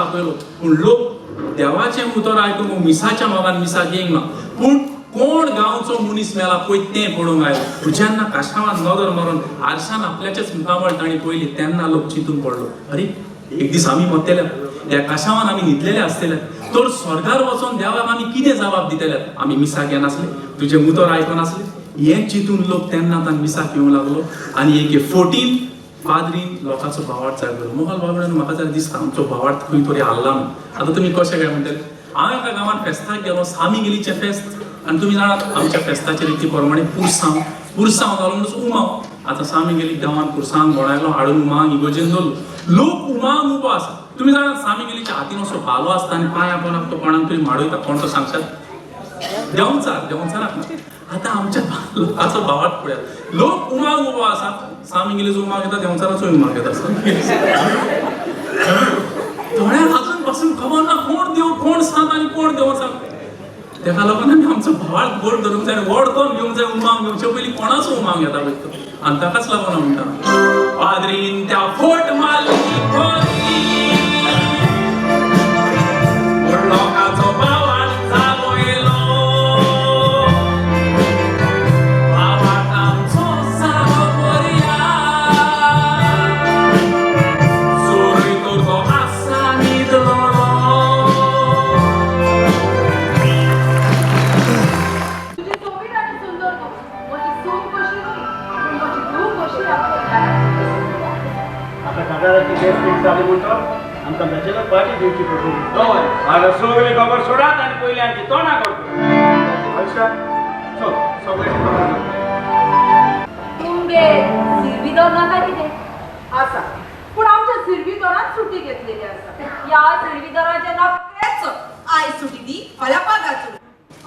आपयलो. पूण लोक देवाचें उतर आयकूंक मिसाच्या मोगान मिसाक येयंक ना, पूण कोण गांवचो मनीस मेला पळय तें पळोवंक आयलो. पूण जेन्ना काशावान नदर मारून आरशान आपल्याचेच मुखामळ तांणी पळयली तेन्ना लोक चिंतून पडलो, अरे एक दीस आमी मरतले, त्या काशावान आमी न्हिदलेले आसतले, तर स्वर्गार वचोन देवाक आमी कितें जबाब दितले? आमी मिसाक येनासले, तुजें उतर आयकनासले. हें चिंतून लोक तेन्ना तांकां मिसाक येवंक लागलो आनी एके 14 पाद्रीन लोकांचो भावार्थ जागयलो. मोगल बाबड्यान म्हाका जाल्यार दिसता आमचो भावार्थ खंय तरी हाल्ला म्हूण. आतां तुमी कशें काय म्हणटले, हांव एका गांवांत फेस्ताक गेलो, सामिगेलीचें फेस्त, आनी तुमी जाणात आमच्या फेस्ताचे रिती प्रमाणे पुरसांव पुरसांव जालो म्हणून उमाव. आतां सामिगेली गांवांत पुरसांव घोडायलो हाडून उमांग इगोजेन दवरलो. लोक उमांग उबो आसा. तुमी जाणात सामिगेलीच्या हातीन असो भालो आसता आनी पांया पोनाक तो कोणाक तरी माडयता. कोण तो सांगशात? देंवचार, देंवचाराक ना. आतां आमच्या लोकांचो भावार्थ पळयात, लोक उमांग उबो आसा, सामिगेलीचो उमांग येता, देंवचाराचो उमांग येता. थोड्यांक अजून पासून खबर ना कोण देव, कोण सांत आनी कोण देंवचार. तेका लागून आमी आमचो भावार्थ गोड धरूंक जाय, व्हड करून घेवंक जाय. उमांग घेवचे पयलीं कोणाचो उमांग येता पळय तो. आनी ताकाच लागून हांव म्हणटा, पाद्रीन त्या फोट मारली खरी, पूण लोकांचो भावार्थ जागयलो, भावार्थ आमचो जागो करया, जोरूय तर तो आसा न्हिदलो. तुजी सोबीत आनी सुंदर धूव म्हजी सून कशी न्हय, पूण म्हजी धूव कशी आमच्या दारांत. आतां काजाराची डेट फिक्स जाली म्हणटो आमकां बॅचलर पार्टी दिवची पडटली. हय, आतां सगळी खबर सोडात आनी पयलीं आमची तोंडां करता. चल सगळ्यांची खबर घेवं. तुमगे सिर्विदोर ना काय कितें? आसा, पूण आमच्या सिर्विदोरान सुटी घेतलेली आसा. ह्या सिर्विदोराचें नांव तेच, आयज सुटी दी फाल्यां पगार सुटी.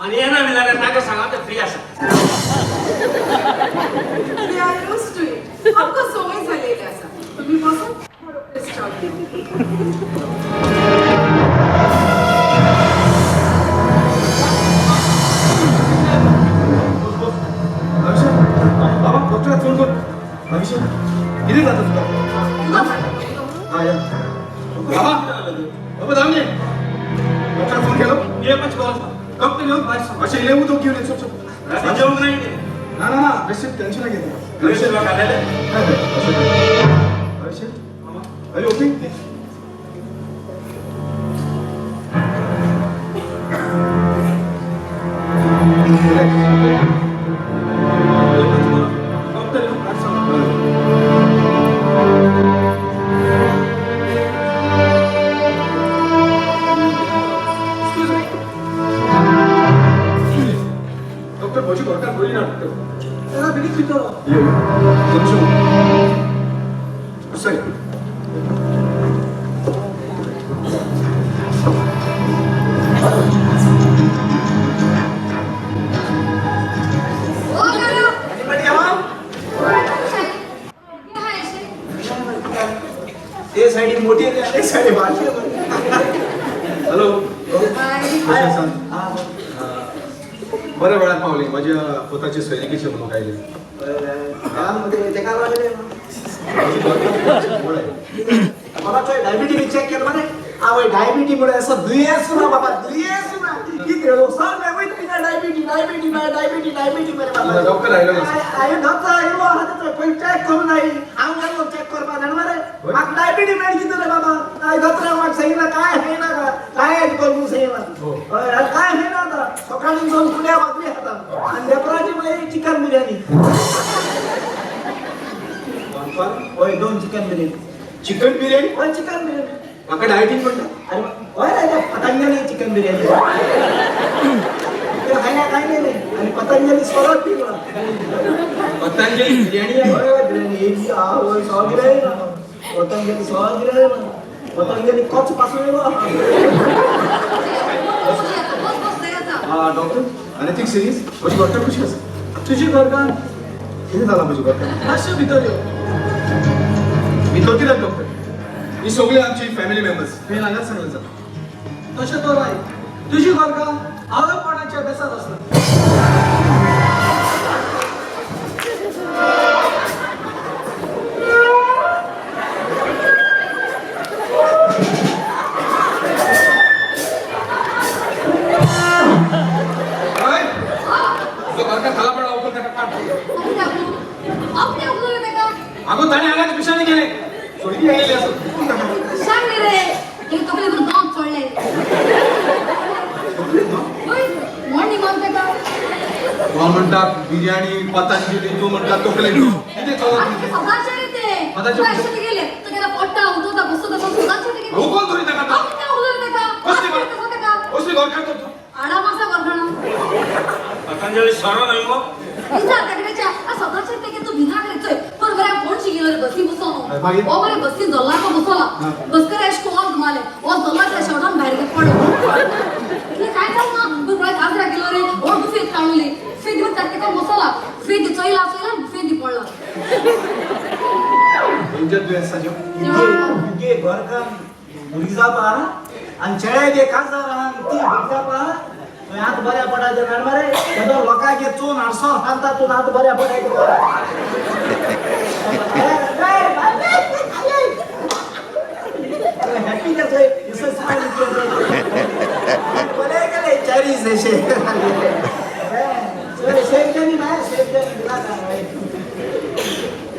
आनी येना बी जाल्यार ताका सांगा तें फ्री आसा. We are used to it. आमकां संवय जालेली आसा. तुमी बसून थोडो च्याव घेवं. बाबा डॉक्टराक फोन कर. अभिषेक कितें जाता तुका? हा या बाबा, बाबा धांवले. डॉक्टराक फोन केलो? ये मातशें कॉल डॉक्टर येवन अशें इल्लें उदक घेवन ये. चल चल. जेवंक नाही कितें? ना ना ना, बेश्टें टेन्शन घेता. बेश्टें खालेलें? अभिषेक, Are you okay? Relax. Doctor येवन Excuse me. Doctor म्हजी घरकार बरी ना डॉक्टर. तेका बेगीन भितर. यो यो. सॉरी. ओ काका, Anybody around? कितें हाय अशें? ते सायडी मोठी आनी ते सायडी बारकी. हॅलो. हाय. कशें आसा? बऱ्या वेळार पावली. म्हज्या पुताची सोयरीकेची म्हणून आयली. तेका लागले म्हजी घरकार मोड आहे. मला चोय डायबिटी बी चेक केलं मरे. आवय डायबिटी मुळे असं दुयेंस ना बाबा, दुयेंस ना. कितें सगळे वयता कितें डायबिटी डायबिटी डायबिटी डायबिटी मरे बाबा. डॉक्टर आयलो ना? हांवें डॉक्टर आयलो आहा तेचो पयलीं चॅक करून आई. हांव गेलो चॅक करपा जाण मरे, म्हाका डायबिटी मेळ्ळी कितें रे बाबा. हांवें दोतोरान म्हाका सांगितलं काय खंय नाका, काय कर म्हणून सांगितलं. हय, आनी काय खंय ना. आतां सकाळीं दोन कुड्या भाकरी खाता आनी दनपराची मागीर चिकन बिर्याणी. हय, दोन चिकन बिर्याणी. चिकन बिर्याणी? हय, चिकन बिर्याणी. म्हाका डायटींग म्हणटा. अरे हय रे, पतंजली चिकन बिर्याणी ते खायना काय नाही. आणि पतंजली स्वरात पिकला. पतंजली बिर्याणी? हय, बिर्याणी एक आवय सगळे पतंजली, सगळे पतंजली कच पासून येलो. बस बस, जाय आतां. हा डॉक्टर, एनीथिंग सिरियस? म्हजी डॉक्टर कशी आसा? तुजी घरकार कितें जालां म्हजी घरकार? मातशें भितर यो. भितर कित्याक डॉक्टर? ही सगळी आमची फॅमिली मेंबर्स, तुवें हांगाच सांगलें जाता. तशें तर आयक, तुजी घरकार आवयपणाच्या बेसार आसता. म्हणटा बिर्याणी पतंजली, तूं म्हणटा तकले कितें चलत? सदांचे रे ते अशें गेले तुगेला पोट्टा उदोता बसता सदांचे ते. कोण धरी ताका? कसली घरकार तर तूं? आडाम आसा घरखाणा पतंजली सरो न्हय मगो विचार ताकडेच्या सदांचे ते तूं भिना रे चोय पण बऱ्या कोण शिकिलो रे बसी बसोन ओ बरे बसीन जल्लाको बसोला बसकर एश कोण घुमाले ओ जल्लाच्या शेवटान भायर पडलो इतलें काय जालें ना तूं पळय काजरा गेलो रे ओ बुफेत काडली फेद दिवन ताका बसोला फेद चोयला चोयला फेद पडला. डेंजर दुयेंस साजो तुगे घरकाम भुरगीं जावपा आनी चेडे गे काजार आहा ती भुरगीं जावपा तुवें हात बऱ्या पडायचे जाण मरे तेदो लोकांक चोवन हाडसो सांगता तूं हात बऱ्या पडायचे. हॅपी गेले चारीज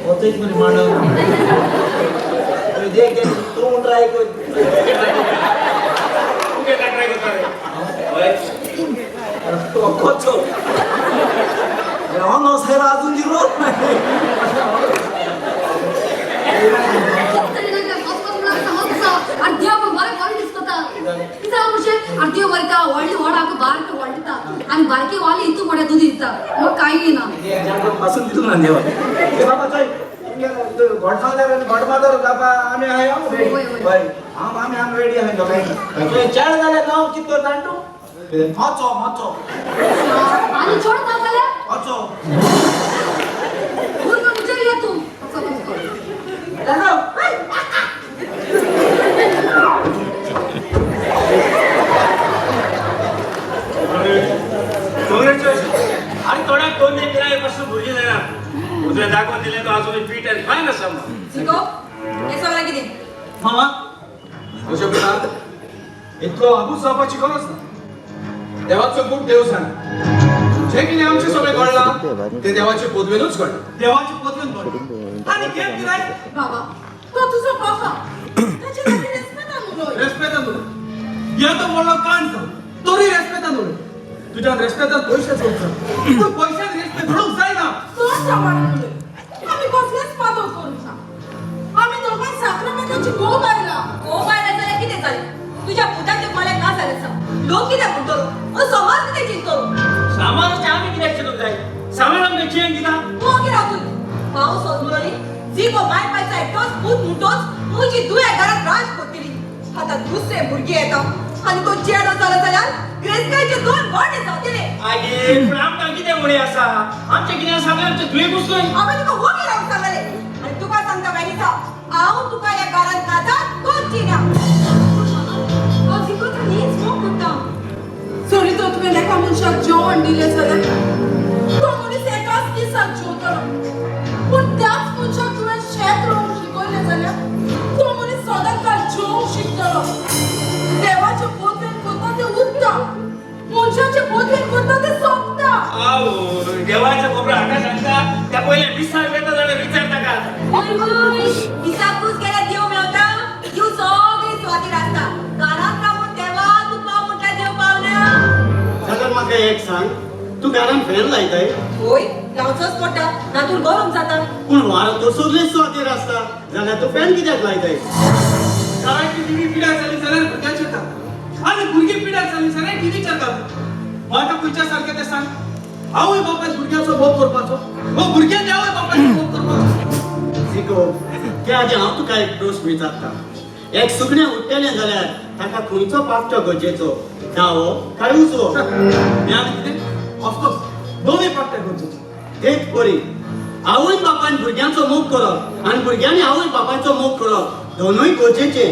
होतच म्हणे मांडव देख तूं ट्राय कर. तूं केन्ना ट्राय करता रे? कोचो हो साहेब अजून दिलो नाही. देव बरें बरें दिसता कितें म्हणजे देव बरें व्हडली व्हड बारके व्हडली दिता आनी बारके वाली हितू मोठ्या दूद दिता मग कांय ना पासून दिलो ना देवा. बाबा चोय गॉडफादर आनी गॉडमदर बाबा आमी आहाय हय हांव आमी आमी रेडी आहाय दोगांय. चेड जाल्यार नांव कितें करता तूं? मोचो मोचो आनी चोड नांव जाल्यार मोचो भुरगो मुजेर ये तूं. आनी थोड्याक दोन पिराये पासून भुरगीं जायना तुवें दाखोवन दिलें तो आजून फिट एंड फायन आसा. जिको हें सगळें कितें? मामा म्हज्या पुतान इतलो आबूज जावपाची गरज ना. देवाचो खूब देव जाणा जें कितें आमचें सगळें घडलां तें देवाचे पदवेनूच घडलां. देवाचे पदवेन घडलां आनी घेत कितें बाबा तो तुजो बाबा ताचे लागीं रेस्पेतान उलय. रेस्पेतान उलय हे तो व्हडलो कांड जालो तरी रेस्पेतान उलय. तुज्यान रेस्पेतान पयशे चलता पूण पयशान रेस्पेत घडोवंक जायना. चड सांबाळून उलय. आमी कसलेच पातक करूंक ना. आमी दोगांय साक्रामेंताची गोव आयला. गोव आयला जाल्यार कितें जालें? तुज्या पुताक तें कोल्याक ना जालें सांग. लोक कितें म्हणटलो? समाज कितें चिंततलो? समाजाचें आमी कित्याक चिंतूंक जाय? समाज आमकां चेन दिता. तूं ओगी राव तूं. हांव सोदलो न्ही जिको माय पायचा एकटोच पूत म्हणटोच म्हजी दुया घरांत राज करतली. आतां दुसरें भुरगें येता आनी तो चेडो जालो जाल्यार ग्रेस्ताचे दोन गोंडे जावतले. आगे पूण आमकां कितें उणें आसा? आमचें कितें आसा सगळें आमचें दुयेंकूच न्हय. हांवें तुका वोगी रावंक सांगलें आनी तुका सांगता वेनिसा हांव तुका ह्या घरांत काजार करची ना. हांव जिकोता न्हीच मोग करता. सरी तर तुवें एका मनशाक जेवण दिलें जाल्यार तो मनीस एकाच दिसाक जेवतलो पूण त्याच मनशाक तुवें शेत रोवंक शिकयलें जाल्यार तो मनीस सदांकाळ जेवंक शिकतलो. देवाचे पदवेन करता तें उरता, मनशाचे पदवेन करता तें सोंपता. आवय देवाचें खबर हाका सांगता त्या पयलें मिसाक वेता जाल्यार विचार ताका. मिसाकूच गेल्यार देव मेवता. देव सगळी सुवातीर आसता. घरांत रावून देवा तूं पाव म्हटल्यार देव पावना. जाल्यार म्हाका एक सांग तूं घरान फॅन लायताय? होय लावचोच पडटा ना तूं गरम जाता. पूण वारो तर सगळे सुवातेर आसता जाल्यार तूं फॅन कित्याक लायताय? कारण की टिवी पिड्यार जाली जाल्यार भुरग्यांचेर घालता आनी भुरगीं पिड्यार जाली जाल्यार टिवीचेर घालता. म्हाका खंयच्या सारकें तें सांग. आवय बापायन भुरग्याचो मोग करपाचो हो भुरग्यांनी आवय बापायचो मोग करपाचो. जिको त्या आदी हांव तुका एक प्रस्न विचारता. एक सुकणें उडटलें जाल्यार ताका खंयचो पापटो गरजेचो, दावो काय उजवो? हें आनी कितें? ऑफकोर्स दोनूय पापटे गरजेचे. तेच परी आवय बापायन भुरग्यांचो मोग करप आनी भुरग्यांनी आवय बापायचो मोग करप दोनूय गरजेचे.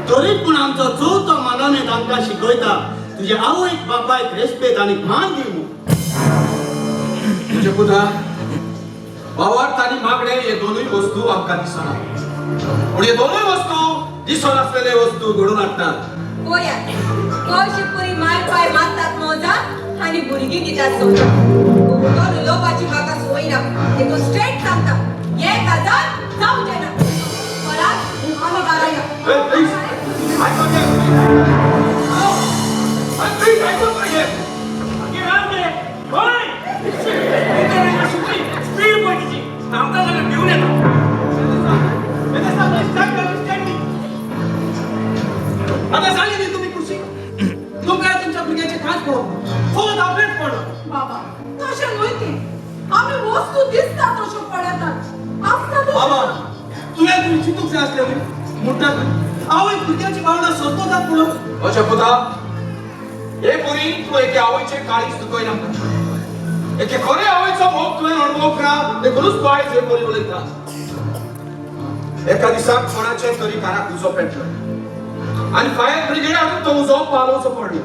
तरी पूण आमचो चवथो मानवनेत आमकां शिकयता तुजे आवयक बापायक रेस्पेद आनी मान दी. तुजे पुता भावार्थ आनी मागणें हे दोनूय वस्तू आमकां दिसना पूण हे दोनूय वस्तू दिसनासलेले वस्तू घडून हाडटात. पळया कशी पुरी माय पाय मारतात मोजा आनी भुरगीं दितात सोडून. उलोवपाची म्हाका संवय ना देखून स्ट्रेट सांगता हे काजार जावचें ना. परत आमी घरा या. प्लीज आयकून घे. प्लीज आयकून घे. मागीर राव रे. होय. आतां जाली न्ही तुमी खुशी? तुमकां तुमच्या भुरग्याचें कांयच पडोंक ना, फकत आपलेंच पडलां. बाबा, तशें न्हय ती. आमी वस्तू दिसता तश्यो पळयतात आसता. बाबा, तुवें तुमी चिंतूंक जाय आसलें न्ही. म्हणटात न्ही, आवय भुरग्याची भावना समजतात पळोवंक. अशें पुता, हे पुरी तूं एके आवयचें काळीज दुखयनाका. एके खरे आवयचो मोग तुवें अणभवूंक ना, देखूनच तूं आयज हे परी उलयता. एका दिसाक कोणाचे तरी घराक उजो पेटलो आनी फायर ब्रिगेड हाडून तो उजो पालोवचो पडलो.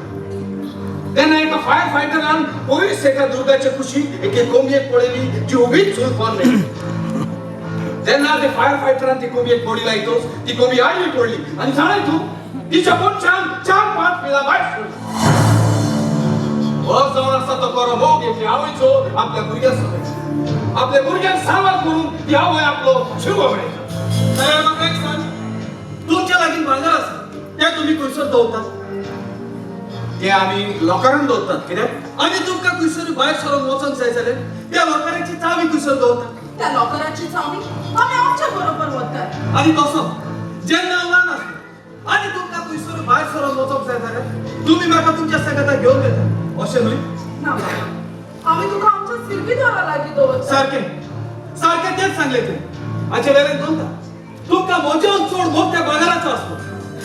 तेन्ना एका फायर फायटरान पयस एका दुर्गाचे कुशीक एके कोंबयेक पळयली, जी उबीच झुलपान मेळ्ळी. तेन्ना ते फायर फायटरान ती कोंबयेक बडी लायतोच ती कोंबी आडवी पडली आनी जाणाय तूं, तिच्या पोटच्यान 4-5 पिलां भायर सरलीं. हो जावन आसा तो खरो मोग एके आवयचो आपल्या भुरग्या समेत. आपल्या भुरग्यांक सावार करून ती आवय आपलो जीव वगडायता. जाल्यार म्हाका एक सांग, तुमच्या लागीं भांगर आसा, तें तुमी खंयसर दवरतात? ते आमी लॉकरान दवरतात. कित्याक? आनी तुमकां खंयसर भायर सरून वचोंक जाय जाल्यार त्या लॉकराची चावी खंयसर दवरतात? त्या लॉकराची चावी आमी आमच्या बरोबर व्हरतात. आनी तसो जेन्ना हांव ल्हान आसलो आनी तुमकां खंयसर भायर सरून वचोंक जाय जाल्यार तुमी म्हाका तुमच्या सांगाता घेवन वेता, अशें न्हय? ना बाबा, आमी तुका आमच्या सिर्विदारा लागीं दवरतात. सारकें सारकें तेच सांगलें तुवें. हाचे वेल्यान दवरता तुमकां म्हज्यान चड मोग त्या भांगराचो आसलो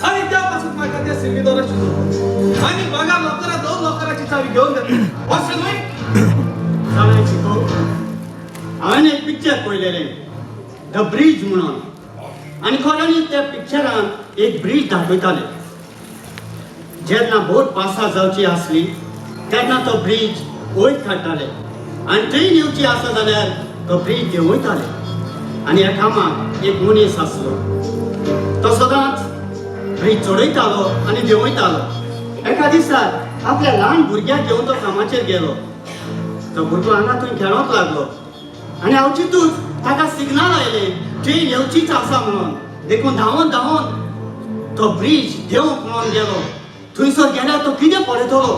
आनी त्या पासून म्हाका त्या सिर्विदाराची दवरता आनी भांगर लॉकरात दोन लॉकराची चावी घेवन वेता, अशें न्हय? जालें चिको, हांवें एक पिक्चर पळयलेलें, the bridge म्हणून. आनी खऱ्यांनी त्या पिक्चरान एक ब्रीज दाखयताले. जेन्ना बोट पासार जावची आसली तेन्ना तो ब्रीज वयर काडटाले आनी ट्रेन येवची आसा जाल्यार तो ब्रीज देंवयताले. आनी ह्या कामाक एक मनीस आसलो, तो सदांच ब्रीज चडयतालो आनी देंवयतालो. एका दिसाक आपल्या ल्हान भुरग्याक घेवन तो कामाचेर गेलो. तो भुरगो हांगा थंय खेळोंक लागलो आनी अवचितूच ताका सिग्नल आयलें ट्रेन येवचीच आसा म्हणून. देखून धांवून धांवून तो ब्रीज देंवंक म्हणून गेलो. थंयसर गेल्यार तो कितें पळयतलो,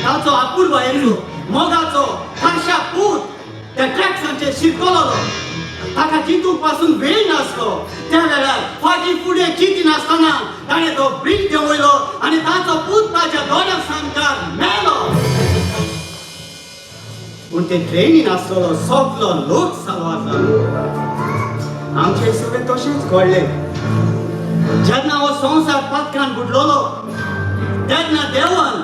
ताचो आपुरबायेचो मोगाचो खाशा पूत त्या ट्रॅक्सांचेर शिरकलो. ताका चिंतूंक पासून वेळ नासलो. त्या वेळार फाटीं फुडें चिंतिनासतना ताणें तो ब्रीज देंवयलो आनी ताचो पूत ताच्या दोळ्यां सामकार मेलो. पूण ते ट्रेनीन आसलेलो सगलो लोक साल्वार जालो. आमचे सगळें तशेंच घडलें. जेन्ना हो संवसार पातकान बुडलेलो तेन्ना देवान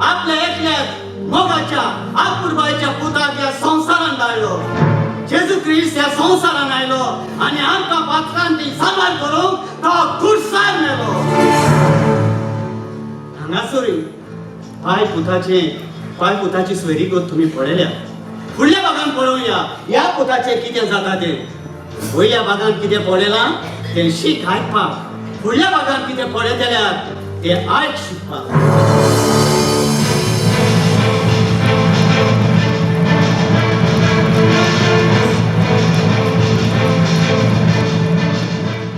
आपल्या एकल्याच मोगाच्या आपुरबायेच्या पुताक ह्या संवसारान धाडलो. जेजू क्रिस्त ह्या संवसारान आयलो आनी आमकां पातकांची साल्वार करूंक तो खुर्सार मेलो. हांगासरूय पाय पुताची सोयरीगत तुमी पळयल्या. फुडल्या भागान पळोवया ह्या पुताचें कितें जाता तें. वयल्या भागान कितें पळयलां तें शीक आयकपाक, फुडल्या भागान कितें पळयतल्यार तें आयक शिकपाक.